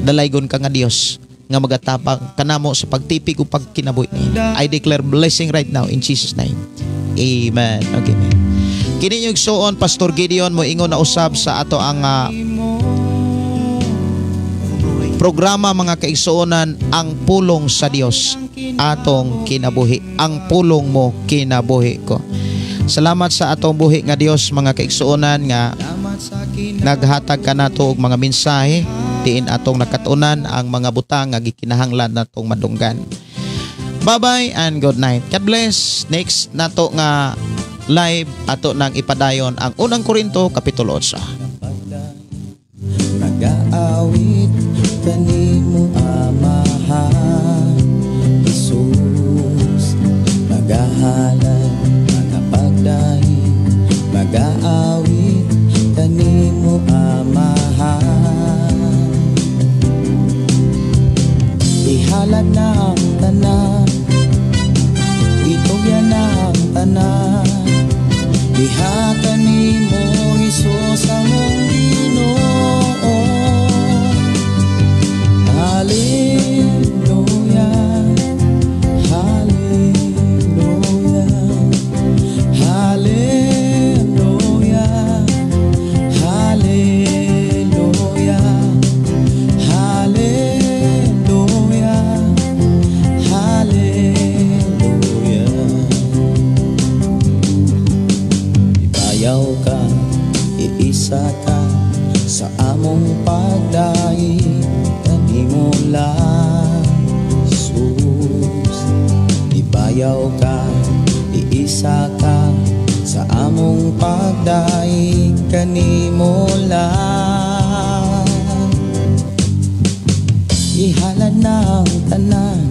Dalaygon ka nga Dios nga magatabang kanamo sa pagtipig ug pagkinabuhi niya. I declare blessing right now in Jesus' name. Amen. Okay, amen. Kini inyong igsuon, Pastor Gideon, mo ingon na usab sa ato ang programa, mga kaigsuonan, Ang Pulong sa Dios Atong Kinabuhi. Ang pulong mo, kinabuhi ko. Salamat sa atong buhi nga Dios, mga kaigsuonan, nga naghatag ka nato og mga mensahe diin atong nakatunan ang mga butang nga gikinahanglan natong madunggan. Bye-bye and good night. God bless. Next nato nga live, ato nang ipadayon ang Unang Korinto kapitulo 8. Nagaawit kanimo, Amahan Jesus, magahalad, magapagdaig, magaawit kanimo, Amahan. Ihalad na ang tanan, itugyan na ang tanan, diha kanimo, Hesus among Ginoo. Hallelujah, Hallelujah, Hallelujah, Hallelujah, Hallelujah, Hallelujah. Ibayaw ka, iisa ka sa among pagdaig kanimo lang, Jesus. Ibayaw ka, iisa ka sa among pagdaig kanimo lang. Ihalad na ang tanan.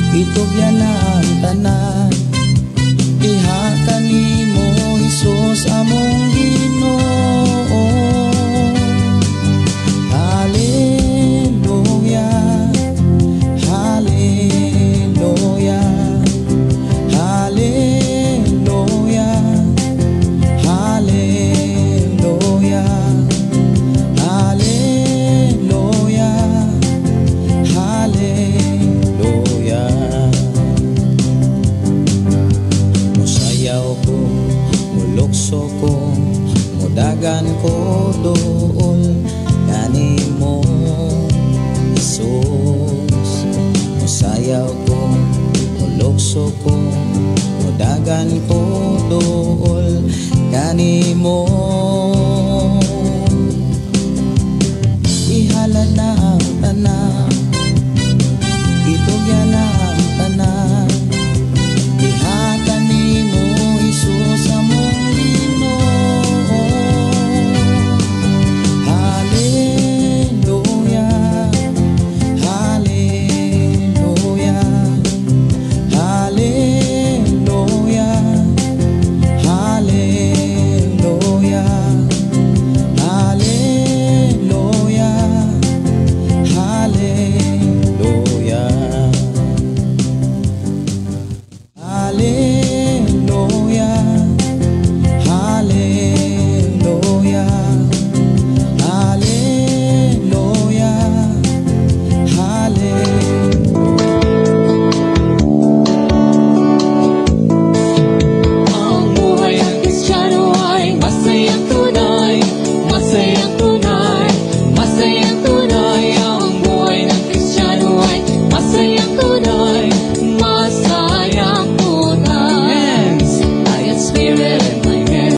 Itugyan ang tanan diha kanimo, Hesus, among Ginoo. Hallelujah, Hallelujah, Hallelujah, Hallelujah, Hallelujah, Hallelujah. Musayaw ko, mulukso ko, mudagan ko duol kanimo, Jesus. Musayaw ko, mulukso ko, mudagan ko duol kanimo.